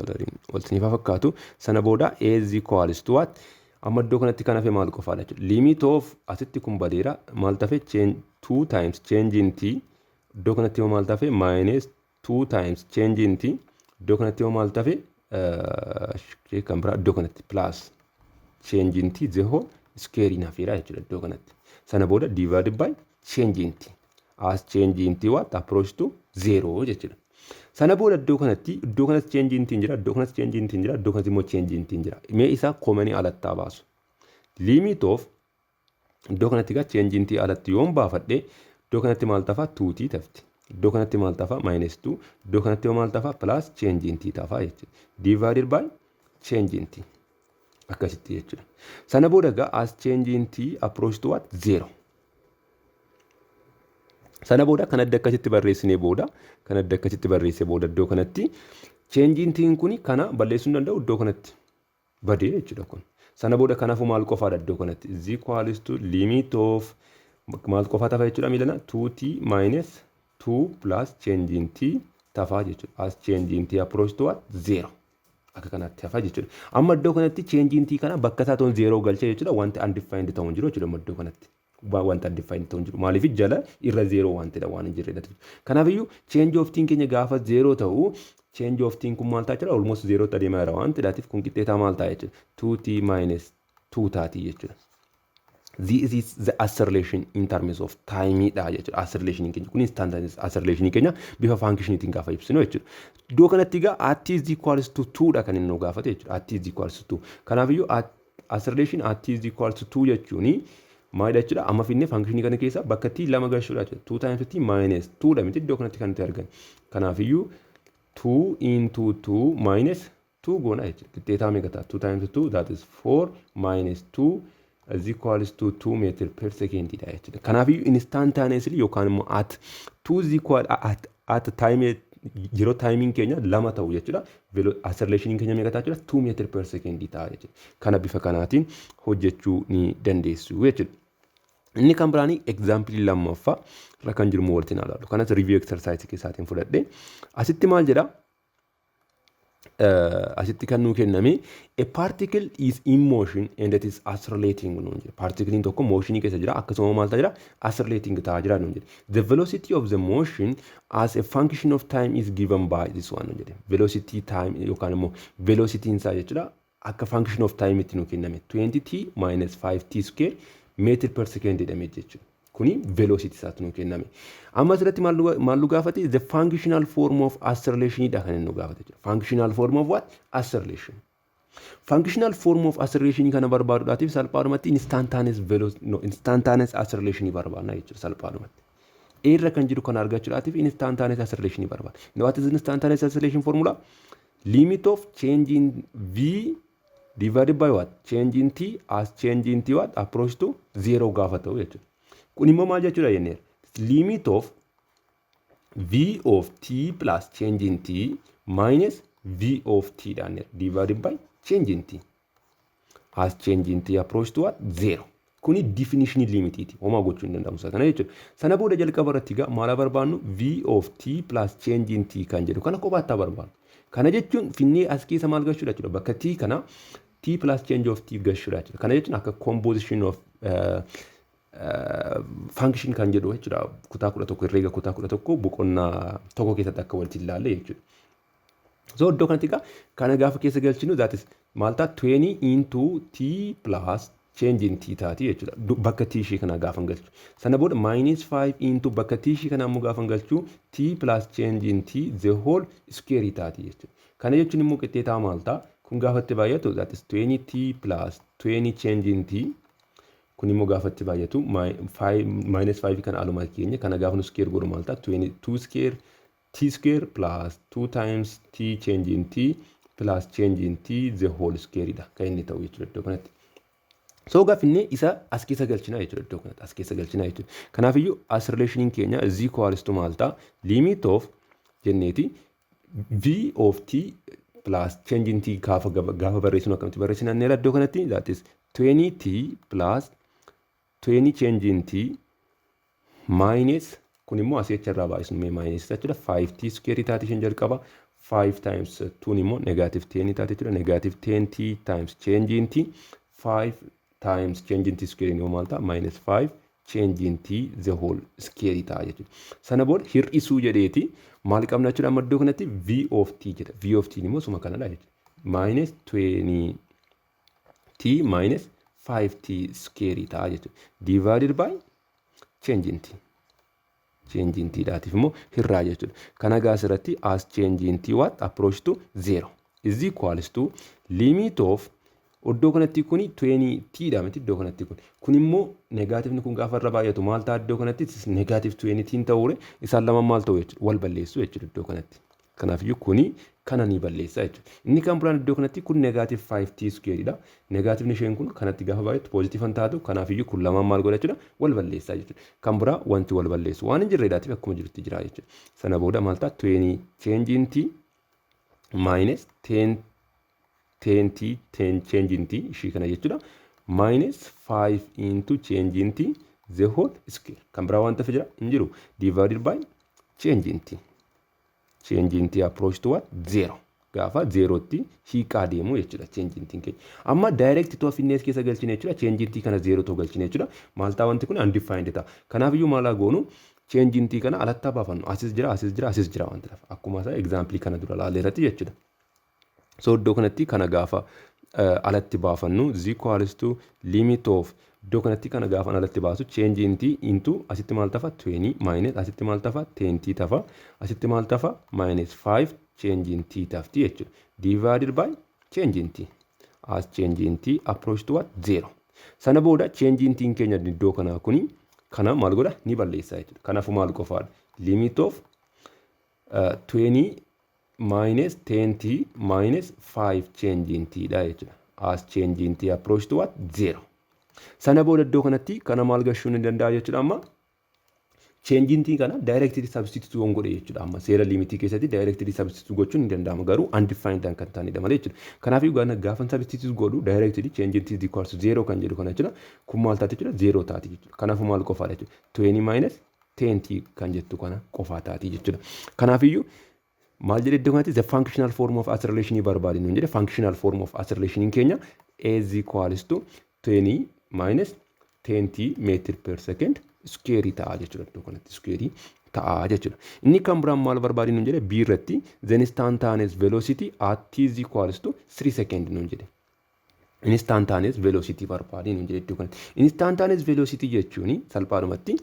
Coloriin walitti ni fakkaatu. Sana booda a is equals to what? Amma iddoo kanatti kan hafe maal qofaadha jechuudha? Limit of, asitti kun badeera, maal tafe? Change 2 times change in t. Iddoo kanatti immoo maal tafe? Minus 2 times change in t. Iddoo kanatti immoo maal tafe? Kan biraa iddoo kanatti plus change in t the whole square hafeera jechuudha iddoo kanatti. Sana booda divided by change in t. As change in t what? Approach to zero jechuudha. Sana booda iddoo kanatti change in t jira, iddoo kanatti change in t jira, iddoo kanatti immoo change in t jira. Mee isaa commonii alatti baasu. Limit of, iddoo kanatti egaa change in t alatti yoon baafadhe, iddoo kanatti maal tafa? 2t tafti. Iddoo kanatti maal tafa? Minus 2. Iddoo kanatti maal tafa? Plus change in t tafa jechuudha. Divided by change in t. Akkasitti jechuudha. Sana booda egaa as change in t approach to what? Zero. Sana booda kan adda akkasitti barreessinee booda, kan adda akkasitti barreessee booda, iddoo kanatti change in t kuni kana balleessuu hin danda'u, iddoo kanatti badee jechuudha kun. Sana booda kanaafuu maal qofaadha iddoo kanatti? Is equals to limit of maal qofaa tafa jechuudha miilana? 2t minus 2 plus change in t tafaa jechuudha. As change in t approach to what? Zero. Akka kanatti hafa jechuudha. Amma iddoo kanatti change in t kana bakka isaa ta'uun zero galchee jechuudha, wanti undefined ta'uun jiru jechuudha amma iddoo kanatti. Wanta undefined ta'uun jiru. Maaliif? Jala irra zero waan ta'edha waan hin jirredha. Kanaafiyyuu change of t keenya gaafa zero ta'u, change of t kun maal ta'a jechuudha? Almost zero tti adeemaa jira waan ta'eef kun qixxeetaa maal ta'a jechuudha? 2t minus 2 taati jechuudha. This is the acceleration in terms of time dha jechuudha. Acceleration keenya kun instantaneous acceleration keenya bifa functioniitiin gaafa ibsinu jechuudha. Iddoo kanatti egaa at t is equals to 2 dha kan inni nu gaafate jechuudha. At t is equals to 2. Kanaafiyyuu acceleration at t is equals to 2 jechuuni maalidha jechuudha? Amma finnee functionii kana keessa bakka t lama galchuudha jechuudha. 2 times t minus 2 dha miti iddoo kanatti kan nuti argan? Kanaafiyyuu 2 into 2 minus 2 goona jechuudha. Qixxeetaa meeqa ta'a? 2 times 2, that is 4, minus 2 is equals to 2 meter per second dha jechuudha. Kanaafiyyuu instantaneously yookaan immoo at 2 is equal at time, yeroo timeiin keenya lama ta'u jechuudha. Acceleration keenya meeqa ta'a jechuudha? 2 meter per second ta'a jechuudha. Kana bifa kanaatiin hojjechuu ni dandeessu jechuudha. Inni kan biraanii example lammaffaa irra kan jiru walitti ilaalu. Kanas review exercise keessaatiin fudhadhe. Asitti maal jedha? Asitti kan nuu kenname, "A particle is in motion and it is accelerating" nuun jedhe. Partikiliin tokko motionii keessa jira, akkasuma maal ta'aa jira? Accelerating ta'aa jira nuun jedhe. "The velocity of the motion as a function of time is given by this one" nuun jedhe. Velocity time yookaan immoo velocity isaa jechuudha, akka function of time itti nuu kenname 20t minus 5t square meter per second jedhame jechuudha. Kuni velocity isaatu nuu kenname. Amma asirratti maal nu gaafate? The functional form of acceleration dha kan inni nu gaafate jechuudha. Functional form of what? Acceleration. Functional form of acceleration kana barbaaduudhaatiif salphaadhumatti instantaneous velocity, no, instantaneous acceleration barbaadna jechuudha salphaadhumatti. Irra kan jiru kana argachuudhaatiif instantaneous acceleration barbaada. What is instantaneous acceleration formula? Limit of change in v divided by what? Change in t as change in t what? Approach to zero gaafa ta'u jechuudha. Kun immoo maal jechuudha jenneera? Limit of v of t plus change in t minus v of t dhaan divided by change in t as change in t approach to what? Zero. Kuni definition limitiiti. Homaa gochuu hin danda'amu isa kana jechuudha. Sana booda jalqaba irratti egaa maal barbaannu? V of t plus change in t kan jedhu kana kophaatti barbaannu. Kana jechuun finnee as keessa maal galchuudha jechuudha? Bakka t kana t plus change of t galchuudha jechuudha. Kana jechuun akka composition of function kan jedhu jechuudha. Kutaa 11, herreega kutaa 11 boqonnaa 1 keessatti akka walitti ilaalle jechuudha. So iddoo kanatti egaa kana gaafa keessa galchinu, that is maal ta'a? 20 into t plus change in t taati jechuudha. Bakka t ishee kana gaafa galchu. Sana booda minus 5 into bakka t ishee kana immoo gaafa galchu t plus change in t the whole square taati jechuudha. Kana jechuun immoo qixxeetaa maal ta'a? Kun gaafa itti baay'atu, that is 20t plus 20 change in t. Kun immoo gaafa itti baay'atu minus 5 kan aluma keenya kana gaafa nu square godhu maal ta'a? 22 square t square plus 2 times t change in t plus change in t the whole square dha kan inni ta'u jechuudha iddoo kanatti. So gaafinne isa as keessa galchina jechuudha, iddoo kanatti as keessa galchina jechuudha. Kanaafiyyuu accelerationin keenya is equals to maal ta'a? Limit of jenneeti v of t plus change in t gaafa barreessinu akkamitti barreessina inni iddoo kanatti? That is 20t plus 20 change in t minus, kun immoo asii achi irraa baay'isnu mee, minus jechuudha, 5t square taati isheen jalqaba, 5 times 2 immoo negative 10 taati jechuudha, negative 10t times change in t, 5 times change in t square immoo maal ta'a? Minus 5 change in t the whole square ta'a jechuudha. Sana booda hir'isuu jedheeti maal qabna jechuudha? Amma iddoo kanatti v of t jedha. V of t immoo suma kanadha jechuudha. Minus 20 t minus 5t square ta'a jechuudha. Divided by change in t. Change in t dhaatiif immoo hirraa jechuudha. Kana gaa asirratti as change in t what? Approach to 0 is equals to limit of iddoo kanatti kuni 20 t dha miti? Iddoo kanatti kun immoo negaatifni kun gaafa irra baay'atu maal ta'a? Iddoo kanatti negative 20 t ta'uure, isaan lama maal ta'u jechuudha? Wal balleessu jechuudha iddoo kanatti. Kanaafiyyuu kuni kana ni balleessa jechuudha. Inni kan biraan iddoo kanatti kun negative 5t square dha. Negaatifni isheen kun kanatti gaafa baay'attu positive taatu. Kanaafiyyuu kun lamaan maal godha jechuudha? Wal balleessaa jechuudha. Kan biraa wanti wal balleessu waan hin jirreedhaatiif akkuma jirutti jira jechuudha. Sana booda maal ta'a? 20 change in t minus 10 10t 10 change in t ishii kana jechuudha, minus 5 into change in t the whole square. Kan biraa wanta jira hin jiru, divided by change in t. Change in t approach to what? Zero. Gaafa zeerootti hiiqaa deemu jechuudha change in t keenya. Amma direct too finnees keessa galchine jechuudha, change in t kana zeeroo too galchine jechuudha. Maal ta'a wanti kun? Undefined ta'a. Kanaaf iyyuu maal goonu? Change in t kana alatti baafannu. Asis jira, asis jira, asis jira wanti lafa. Akkuma isaa example kana dura ilaaleerratti jechuudha. So iddoo kanatti kana gaafa alatti baafannu is equals to limit of, iddoo kanatti kana gaafa alatti baasu, change in t into asitti maal tafa? 20 minus, asitti maal tafa? 10t tafa, asitti maal tafa? Minus 5 change in t tafti jechuudha. Divided by change in t as change in t approach to what? Zero. Sana booda change in t keenya iddoo kanaa kuni kana maal godha? Ni balleessa jechuudha. Kanaafuu maal qofaadha? Limit of 20 minus 10t minus 5 change in t dha jechuudha. As change in t approach to what? Zero. Sana booda iddoo kanatti kana maal gashuun ni danda'a jechuudha? Amma change in t kana directly substitute yoon godhe jechuudha. Amma seera limitii keessatti directly substitute gochuun ni danda'ama, garuu undefined kan ta'anidha malee jechuudha. Kanaafuu gaafa substitute godhu directly change in t is equals to 0 kan jedhu kana jechuudha. Kun maal taati jechuudha? 0 taati jechuudha. Kanaafuu maal qofaadha jechuudha? 20 minus 10t kan jettu kana qofaa taati jechuudha. Kanaafiyyuu Maal jedhe iddoo kanatti? The functional form of acceleration barbaadi nuun jedhe. Functional form of acceleration keenya a is equals to 20 minus 10t meter per second square ta'a jechuudha, iddoo kanatti square ta'a jechuudha. Inni kan biraan maal barbaadi nuun jedhe? B irratti the instantaneous velocity at t is equals to 3 second nuun jedhe. Instantaneous velocity barbaadi nuun jedhe iddoo kanatti. Instantaneous velocity jechuun salphaadhumatti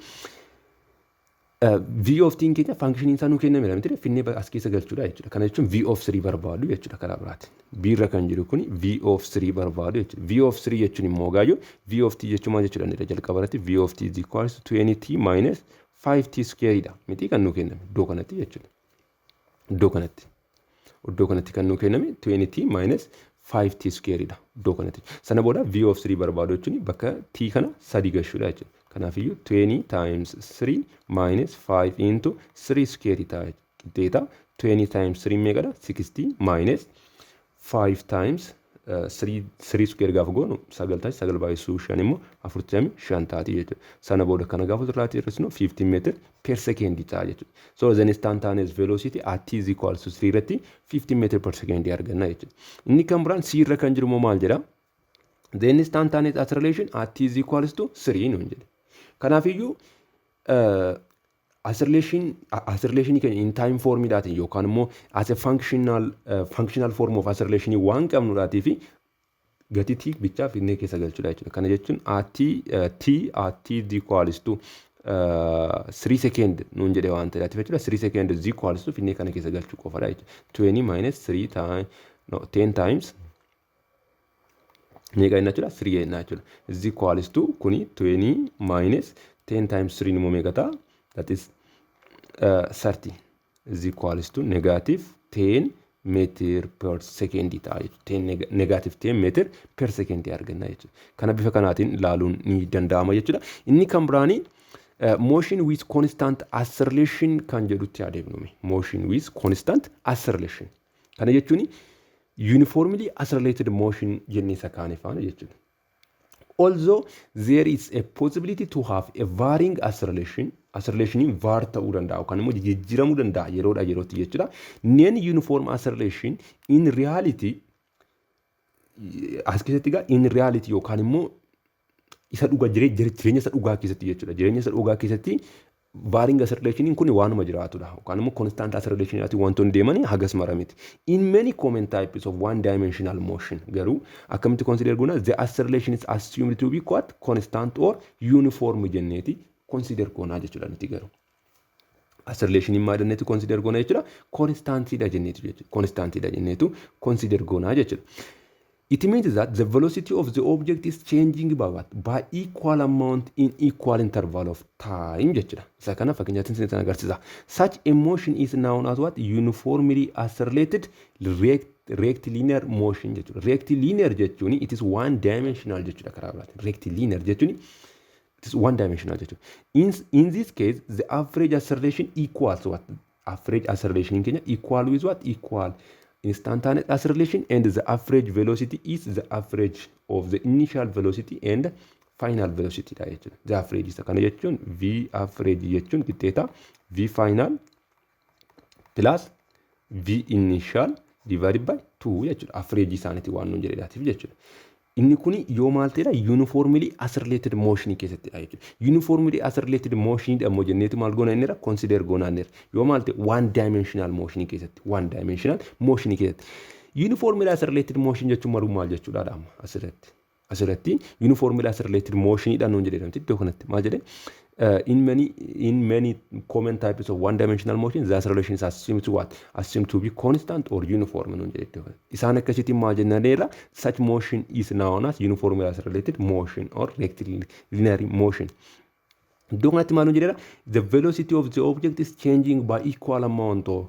v of t keenya functioniin isaa nuu kennameera miti, finnee as keessa galchuudha jechuudha. Kana jechuun v of 3 barbaadu jechuudha karaa biraatiin. B irra kan jiru kun v of 3 barbaadu jechuudha. V of 3 jechuun immoo gaayyoo v of t jechuun maal jechuudha? Inni jalqaba irratti v of t is equals to 20t minus 5t square dha miti kan nuu kenname iddoo kanatti jechuudha. Iddoo kanatti. Iddoo kanatti kan nuu kenname 20t minus 5t square dha iddoo kanatti. Sana booda v of 3 barbaadu jechuun bakka t kana sadi gashuudha jechuudha. Kanaafiyyuu 20 times 3 minus 5 into 3 square ta'a qixxeeta. 20 times 3 meeqadha? 60 minus 5 times 3 square gaafa goonu sagal taati, sagal baay'isuu shan immoo 45 taati jechuudha. Sana booda kana gaafa irraatii hir'isnu 15 meter per second ta'a jechuudha. So the instantaneous velocity at t is equals to 3 irratti 15 meter per second arganna jechuudha. Inni kan biraan C irra kan jiru immoo maal jedha? The instantaneous acceleration at t is equals to 3 nuun jedhe. Kanaafiyyuu acceleration keenya in time formiidhaatiin yookaan immoo as a functional form of acceleration waan qabnudhaatii fi gatii t bichaa finnee keessa galchuudha jechuudha. Kana jechuun at t at t is equals to 3 second nuun jedhe waan ta'eef jechuudha. 3 second is equals to finnee kana keessa galchuu qofadha jechuudha. 20 minus 3 times, no, 10 times meeqa jenna jechuudha? 3 jenna jechuudha. Is equals to kuni 20 minus 10 times 3 immoo meeqa ta'a? That is 30 is equals to negative 10 meter per second ta'a jechuudha. Negative 10 meter per second arganna jechuudha. Kana bifa kanaatiin ilaaluun ni danda'ama jechuudha. Inni kan biraanii motion with constant acceleration kan jedhutti adeemnume. Motion with constant acceleration. Kana jechuun uniformly accelerated motion jennee isa kaane faana jechuudha. Although there is a possibility to have a varying acceleration, acceleration vary ta'uu danda'a yookaan immoo jijjiiramuu danda'a yeroodhaa yerootti jechuudha. Non uniform acceleration in reality, as keessatti egaa in reality yookaan immoo isa dhugaa jireenya isa dhugaa keessatti jechuudha. Jireenya isa dhugaa keessatti varying acceleration kun waanuma jiraatudha. Yookaan immoo constant acceleration wantoonni deeman hagas mara miti. In many common types of one dimensional motion garuu akkamitti consider goona? The acceleration is assumed to be what? Constant or uniform jenneeti consider goonaa jechuudha nuti garuu. Acceleration maal jenneetu consider goona jechuudha? Constantidha jenneetu jechuudha. Constantidha jenneetu consider goonaa jechuudha. It means that the velocity of the object is changing by what? By equal amount in equal interval of time jechuudha. Isa kana fakkeenyaatti isin agarsiisa. Such a motion is known as what? Uniformly accelerated rectilinear motion jechuudha. Rectilinear jechuun it is one dimensional jechuudha karaa biraatiin. Rectilinear jechuun it is one dimensional jechuudha. In this case, the average acceleration equals what? Average acceleration keenya equal with what? Equal instantaneous acceleration, and the average velocity is the average of the initial velocity and final velocity dha jechuudha. The average isa kana jechuun V average jechuun qixxeeta V final plus V initial divided by 2 jechuudha. Average isaaniiti waan nuun jedheedhaatiif jechuudha. Inni kuni yoo maal ta'edha? Uniformly accelerated motion keessattidha jechuudha. Uniformly accelerated motion ammoo jenneetu maal goona innira? Consider goona innira. Yoo maal ta'e? One dimensional motion keessatti. One dimensional motion keessatti. Uniformly accelerated motion jechuun maruu maal jechuudha amma asirratti? Asirratti uniformly accelerated motion dha nuun jedhee iddoo kanatti maal jedhee? In many common types of one dimensional motion, the acceleration is assumed to what? Assumed to be constant or uniform nuun jedhe iddoo kanatti. Isaan akkasitti maal jennaneerra? Such motion is known as uniformly accelerated motion or rectilinear motion. Iddoo kanatti maal nuun jedheera? The velocity of the object is changing by equal amount of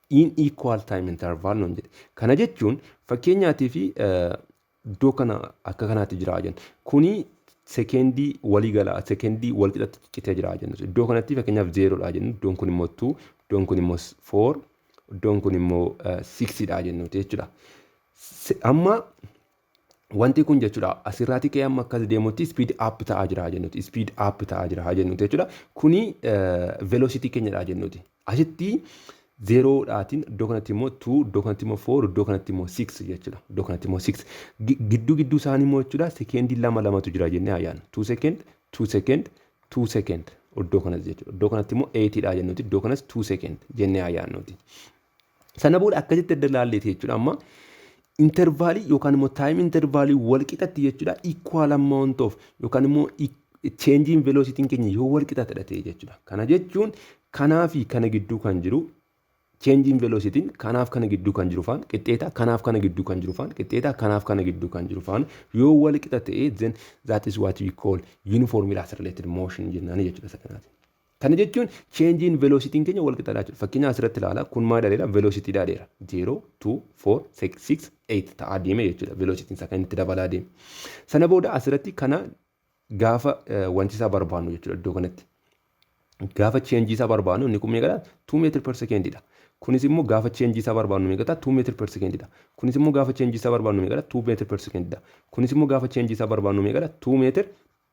in equal time interval nuun jedhe. Kana jechuun fakkeenyaatii fi iddoo kana akka kanaatti jira jenna. Kuni sekendii walii gala, sekendii wal qixatti ciccitee jira jennu. Iddoo kanatti fakkeenyaaf zeeroodha jennu. Iddoon kun immoo 2, iddoon kun immoo 4, iddoon kun immoo 6 dha jennuti jechuudha. Amma wanti kun jechuudha asirraati ka'ee amma akkas deemutti speed up ta'aa jira jennuti. Speed up ta'aa jira jennuti jechuudha. Kuni velocity keenyadha jennuti. Asitti Zeroodhaatiin iddoo kanatti immoo 2, iddoo kanatti immoo 4, iddoo kanatti immoo 6 jechuudha. Iddoo kanatti immoo 6. Gidduu gidduu isaanii immoo jechuudha sekeendii lama lamatu jira jennee ayyaana. 2 second, 2 second, 2 second iddoo kanas jechuudha. Iddoo kanatti immoo 8 dha jennuti. Iddoo kanas 2 second jennee ayyaannuti. Sana booda akkasitti adda laalleeti jechuudha, amma intervalii yookaan immoo time intervalii wal qixatti jechuudha, equal amount of yookaan immoo change in velocity keenya yoo wal qixa ta'e jechuudha. Kana jechuun kanaa fi kana gidduu kan jiru change in velocity kanaaf kana gidduu kan jiru faan qixxeeta, kanaaf kana gidduu kan jiru faan qixxeeta, kanaaf kana gidduu kan jiru faan yoo wal qixa ta'e, then that is what we call uniformly accelerated motion jennaan jechuudha isa kanaati. Kana jechuun change in velocity keenya wal qixadha jechuudha. Fakkeenya asirratti ilaala, kun maal dheera? Velocity dheera. 0, 2, 4, 6, 6, 8 ta'aa deeme jechuudha. Velocity isaa kan itti dabalaa deeme. Sana booda asirratti kana gaafa wanti isaa barbaannu jechuudha, iddoo kanatti. Gaafa change isaa barbaannu inni kun meeqadha? 2 meter per second dha. Kunis immoo gaafa change isaa barbaannu meeqadha? 2 meter per second dha. Kunis immoo gaafa change isaa barbaannu meeqadha? 2 meter per second dha. Kunis immoo gaafa change isaa barbaannu meeqadha? 2 meter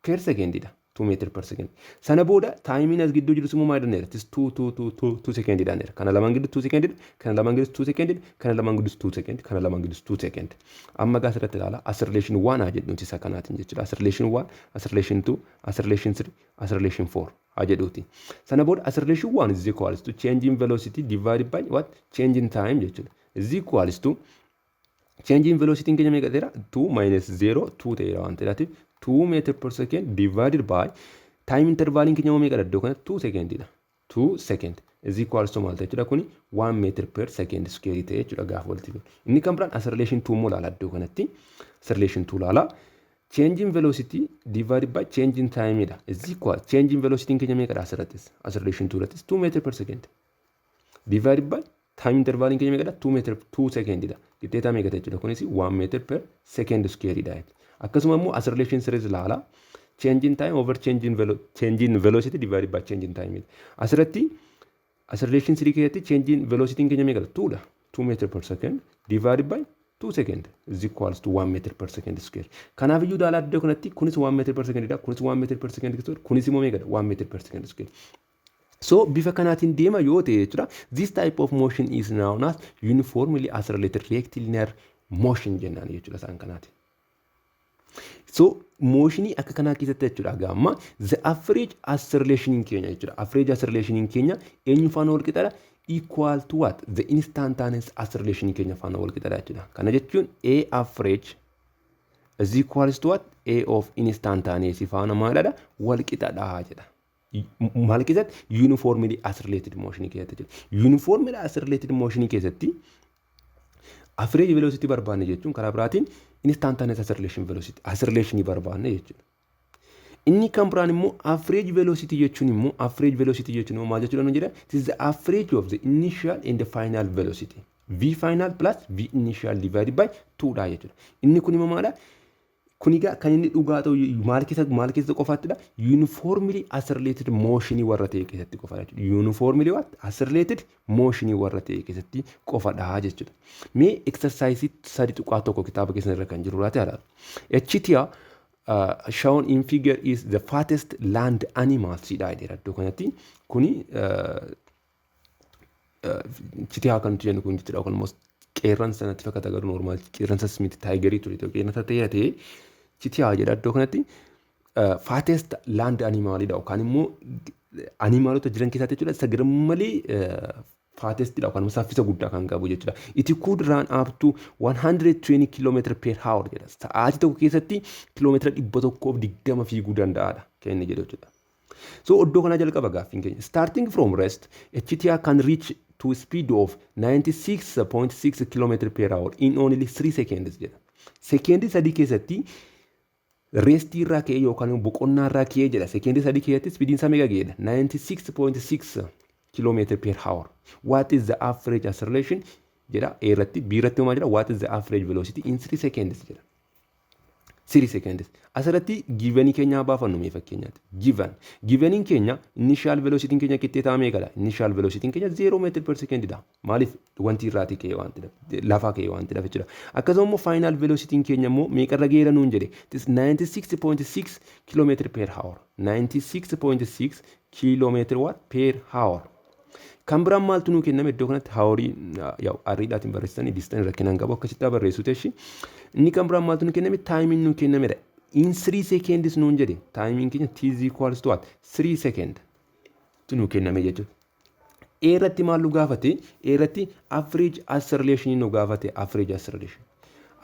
per second dha. 2 meter per second. Sana booda timeiin as gidduu jirus immoo maal jenneera? Tis 2 2 2 2 2 second dha. Kana lamaan gidduu 2 second, kana lamaan gidduu 2 second, kana lamaan gidduu 2 second, kana lamaan gidduu 2 second. Amma gaa asirratti ilaala. Acceleration 1 haa jedhuuti isa kanaatiin jechuudha. Acceleration 1, acceleration 2, acceleration 3, acceleration 4 haa jedhuuti. Sana booda acceleration 1 is equals to change in velocity divided by what? Change in time jechuudha. Is equals to change in velocity keenya meeqa ta'eera? 2 minus 0 2 ta'eera waan ta'eef, 2 meter per second divided by time intervaliin keenya immoo meeqadha iddoo kanatti? 2 secondidha. 2 second is equals to maal ta'e jechuudha? Kuni 1 meter per second square ta'e jechuudha gaafa walitti fidu. Inni kan biraan acceleration 2 immoo ilaala iddoo kanatti. Acceleration 2 ilaala. Change in velocity divided by change in time dha. Is equal change in velocity keenya meeqadha asirrattis? Acceleration 2 irrattis 2 meter per second divided by time intervaliin keenya meeqadha? 2 meter 2 second dha. Qixxeetaa meeqa ta'e jechuudha? Kunis 1 meter per second square dha. Akkasuma immoo acceleration 3 ilaala. Change in time over change in velocity divided by change in time. Asirratti acceleration 3 keessatti change in velocity keenya meeqadha? 2 dha. 2 meter per second divided by 2 second is equals to 1 meter per second square. Kanaaf iyyuu daalaa iddoo kanatti kunis 1 meter per second dha. Kunis 1 meter per second square. Kunis immoo meeqadha? 1 meter per second square. So bifa kanaatiin deema yoo ta'e jechuudha. This type of motion is known as uniformly accelerated rectilinear motion jennaan jechuudha isaan kanaati. So motionii akka kanaa keessatti jechuudha gaamma the average acceleration keenya jechuudha. Average acceleration keenya eenyu faana wal qixaadha? Equal to what? The instantaneous acceleration keenya faana wal qixaadha jechuudha. Kana jechuun A average is equals to what? A of instantaneous faana maalidha? Wal qixaadha jedha. Maal keessatti? Uniformly accelerated motion keessatti jechuudha. Uniformly accelerated motion keessatti average velocity barbaanne jechuun karaa biraatiin instantaneous acceleration velocity acceleration barbaanne jechuudha. Inni kan biraan immoo average velocity jechuun immoo maal jechuudha nu jedha? It is the average of the initial and the final velocity. V final plus V initial divided by 2 dha jechuudha. Inni kun immoo maadha? Kun egaa kan inni dhugaa ta'u maal keessa qofaattidha? Uniformly accelerated motion warra ta'e keessatti qofadha jechuudha. Uniformly what? Accelerated motion warra ta'e keessatti qofadha jechuudha. Mee exercise 3.1 kitaaba keessan irra kan jiru laate ilaala. A cheetah shown in figure is the fastest land animal jedha iddoo kanatti. Kuni cheetah kan nuti jennu kun jechuudha. Kun immoo qeerransa natti fakkaata, garuu normal qeerransas miti, tigerii ture, qeerransa ta'ee ta'ee cheetah jedha iddoo kanatti. Fastest land animalidha yookaan immoo animalota jiran keessatti jechuudha isa garmalee fastestidha yookaan immoo saffisa guddaa kan qabu jechuudha. It could run up to 120 km per hour jedha. Sa'aatii tokko keessatti kiiloomeetira 120 fiiguu danda'aadha kan inni jedhu jechuudha. So iddoo kana jalqaba gaaffiin keenya. Starting from rest, a cheetah can reach to speed of 96.6 km per hour in only 3 seconds jedha. Sekeendii 3 keessatti restii irraa ka'ee yookaan boqonnaa irraa ka'ee jedha. Sekeendii 3 keessatti speediin isaa meeqa ga'eedha? 96.6 km per hour. What is the average acceleration jedha A irratti. B irratti maal jedha? What is the average velocity in 3 seconds jedha. 3 seconds. Asirratti givenii keenya baafannu mee fakkeenyaatti. Given. Giveniin keenya initial velocity keenya qixxee ta'a meeqadha? Initial velocity keenya 0 meter per second dha. Maaliif? Wanti irraatii ka'ee waan ta'eef, lafaa ka'ee waan ta'eef jechuudha. Akkasuma immoo final velocity keenya immoo meeqarra ga'eera nuun jedhe? It is 96.6 km per hour. 96.6 km what? Per hour. Kan biraan maaltu nuu kenname iddoo kanatti? Hourii arriidhaatiin barreessitanii distanii rakkinaan qabu, akkasitti barreessu teeshi. Inni kan biraan maaltu nuu kenname? Timeiin nuu kennamedha. In 3 seconds nuun jedhe. Timeiin keenya t is equals to what? 3 second nuu kenname jechuudha. A irratti maal nu gaafate? A irratti average acceleration nu gaafate. Average acceleration.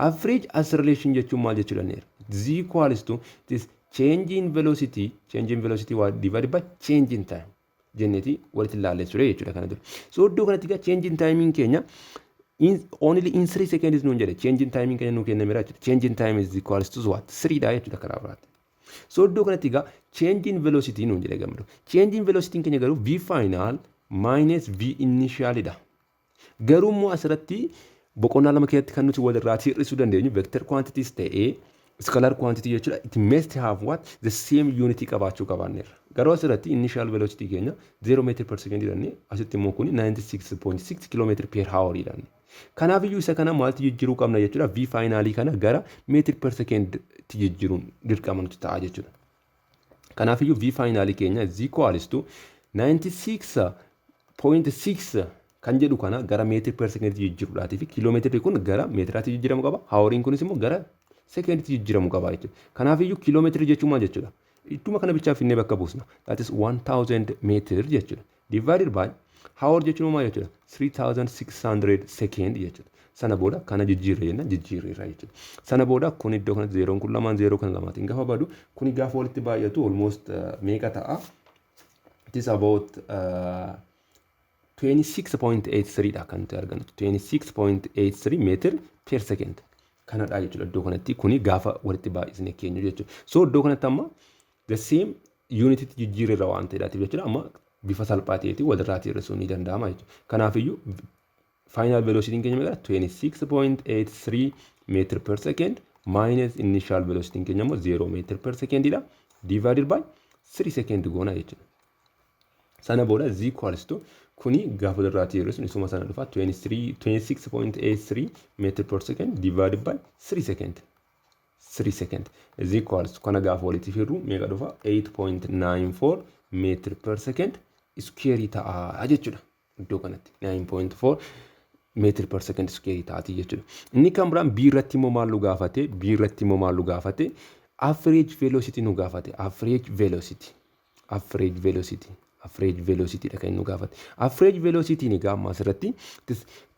Average acceleration jechuun maal jechuudha? Is equals to this change in velocity divided by change in time jenneeti walitti ilaallee ture jechuudha kana dura. So iddoo kanatti egaa change in timing keenya only in 3 seconds nuun jedhe. Change in timing keenya nuu kennameera jechuudha. Change in time is equals to what? 3 dha jechuudha karaa biraatti. So iddoo kanatti egaa change in velocity nuun jedhe gammadu. Change in velocity keenya garuu v final minus v initial dha. Garuu immoo asirratti boqonnaa 2 keessatti kan nuti walirraa hir'isuu dandeenyu vector quantities ta'ee scalar quantity jechuudha. It must have what? The same unit qabaachuu qabaanneerra. Garuu asirratti initial velocity keenya 0 meter per second jedhanii, asitti immoo kun 96.6 km per hour jedhanii. Kanaafiyyuu isa kana maaltu jijjiiruu qabna jechuudha? V finalii kana gara meter per second tti jijjiiruun dirqama nuti ta'a jechuudha. Kanaafiyyuu V finalii keenya is equals to 96.6 kan jedhu kana gara meter per second jijjiiruudhaatii fi kiiloomeetirri kun gara meetiraatti jijjiiramuu qaba. Houriin kunis immoo gara seconditti jijjiiramuu qaba jechuudha. Kanaafiyyuu kiiloomeetirii jechuun maal jechuudha? Ittuma kana bichaa finnee bakka buusna. That is 1000 meter jechuudha. Divided by hour jechuun maal jechuudha? 3600 second jechuudha. Sana booda kana jijjiirre jenna, jijjiirreerra jechuudha. Sana booda kun iddoo kanatti zeeroon kun lamaan zeeroo kana lamaatiin gaafa badu, kuni gaafa walitti baay'atu almost meeqa ta'a? It is about 26.83 dha kan nuti argannu. 26.83 meter per second. Kanadha jechuudha iddoo kanatti kuni gaafa walitti baay'isne keenyu jechuudha. So iddoo kanatti amma the same unititti jijjiirreerra waan ta'eedhaatiif jechuudha, amma bifa salphaa ta'eetiin walirraa hir'isuun ni danda'ama jechuudha. Kanaafiyyuu final velocity keenya meeqa? 26.83 meter per second minus initial velocity keenya immoo 0 meter per second dha, divided by 3 second goona jechuudha. Sana booda is equals to, kuni gaafa walirraa hir'isuun isuma sana dhufa, 23 26.83 meter per second divided by 3 second, 3 second is equals to, kana gaafa walitti firru meeqa dhufa? 8.94 meter per second square ta'a jechuudha. Iddoo kanatti 9.4 meter per second square taati jechuudha. Inni kan biraan B irratti immoo maal nu gaafate? B irratti immoo maal nu gaafate? Average velocity nu gaafate. Average velocity. Average velocity. Average velocity dha kan inni nu gaafate. Average velocity ni egaa amma asirratti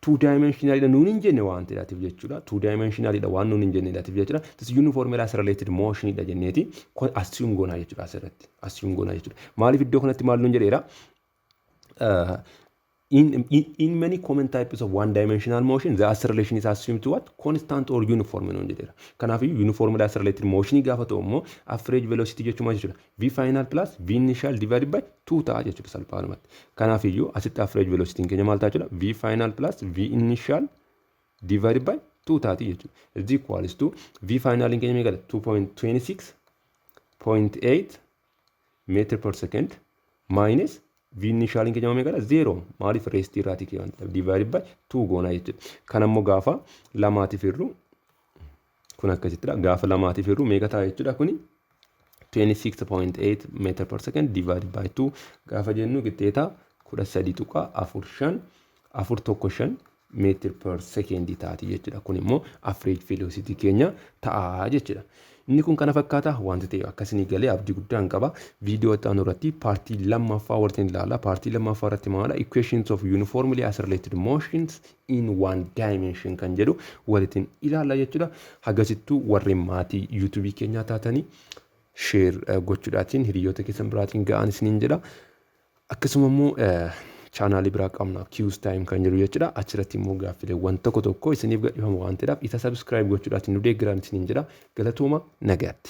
two dimensional dha nuun hin jenne waan ta'eef jechuudha. Two dimensional dha waan nuun hin jenneedhaatiif jechuudha. This uniformly accelerated motion dha jenneeti assume goonaa jechuudha asirratti. Assume goonaa jechuudha. Maaliif? Iddoo kanatti maal nuun jedheera? In many common types of one dimensional motion, the acceleration is assumed to what? Constant or uniform nuun jedheera. Kanaafuu uniformly accelerated motion gaafa ta'u immoo average velocity jechuun maal jechuudha? V final plus V initial divided by 2 ta'a jechuudha salphaadhumatti. Kanaafiyyuu asitti average velocity keenya maal ta'a jechuudha? V final plus V initial divided by 2 taati jechuudha. Is equals to V final keenya meeqadha? 2.26.8 meter per second minus V initial keenya meeqadha? 0. Maaliif? Rest irraatii kee waan ta'eef divided by 2 goona jechuudha. Kan ammoo gaafa lamaatiif hirru kun akkasittidha. Gaafa lamaatiif hirru meeqa ta'a jechuudha kuni? 26.8 meter per second divided by 2 gaafa jennu qixxeeta 13.45 415 meter per second taati jechuudha. Kun immoo average velocity keenya ta'a jechuudha. Inni kun kana fakkaata wanti ta'e akkasinii galee abdii guddaan qaba. Viidiyoo itti aanu irratti partii lammaffaa waliin ilaalla. Partii lammaffaa irratti maala? Equations of uniformly accelerated motions in one dimension kan jedhu waliin ilaalla jechuudha. Hagasittuu warreen maatii YouTubeii keenyaa taatanii share gochuudhaatiin hiriyoota keessan biraatiin ga'an isiniin jedha. Akkasuma immoo channelii biraa qabna, Quiz Time kan jedhu jechuudha. Achirratti immoo gaaffileewwan tokko tokko isiniif gadhiifamu waan ta'eedhaaf isa subscribe gochuudhaatiin nu deeggaran isiniin jedha. Galatooma, nagaatti.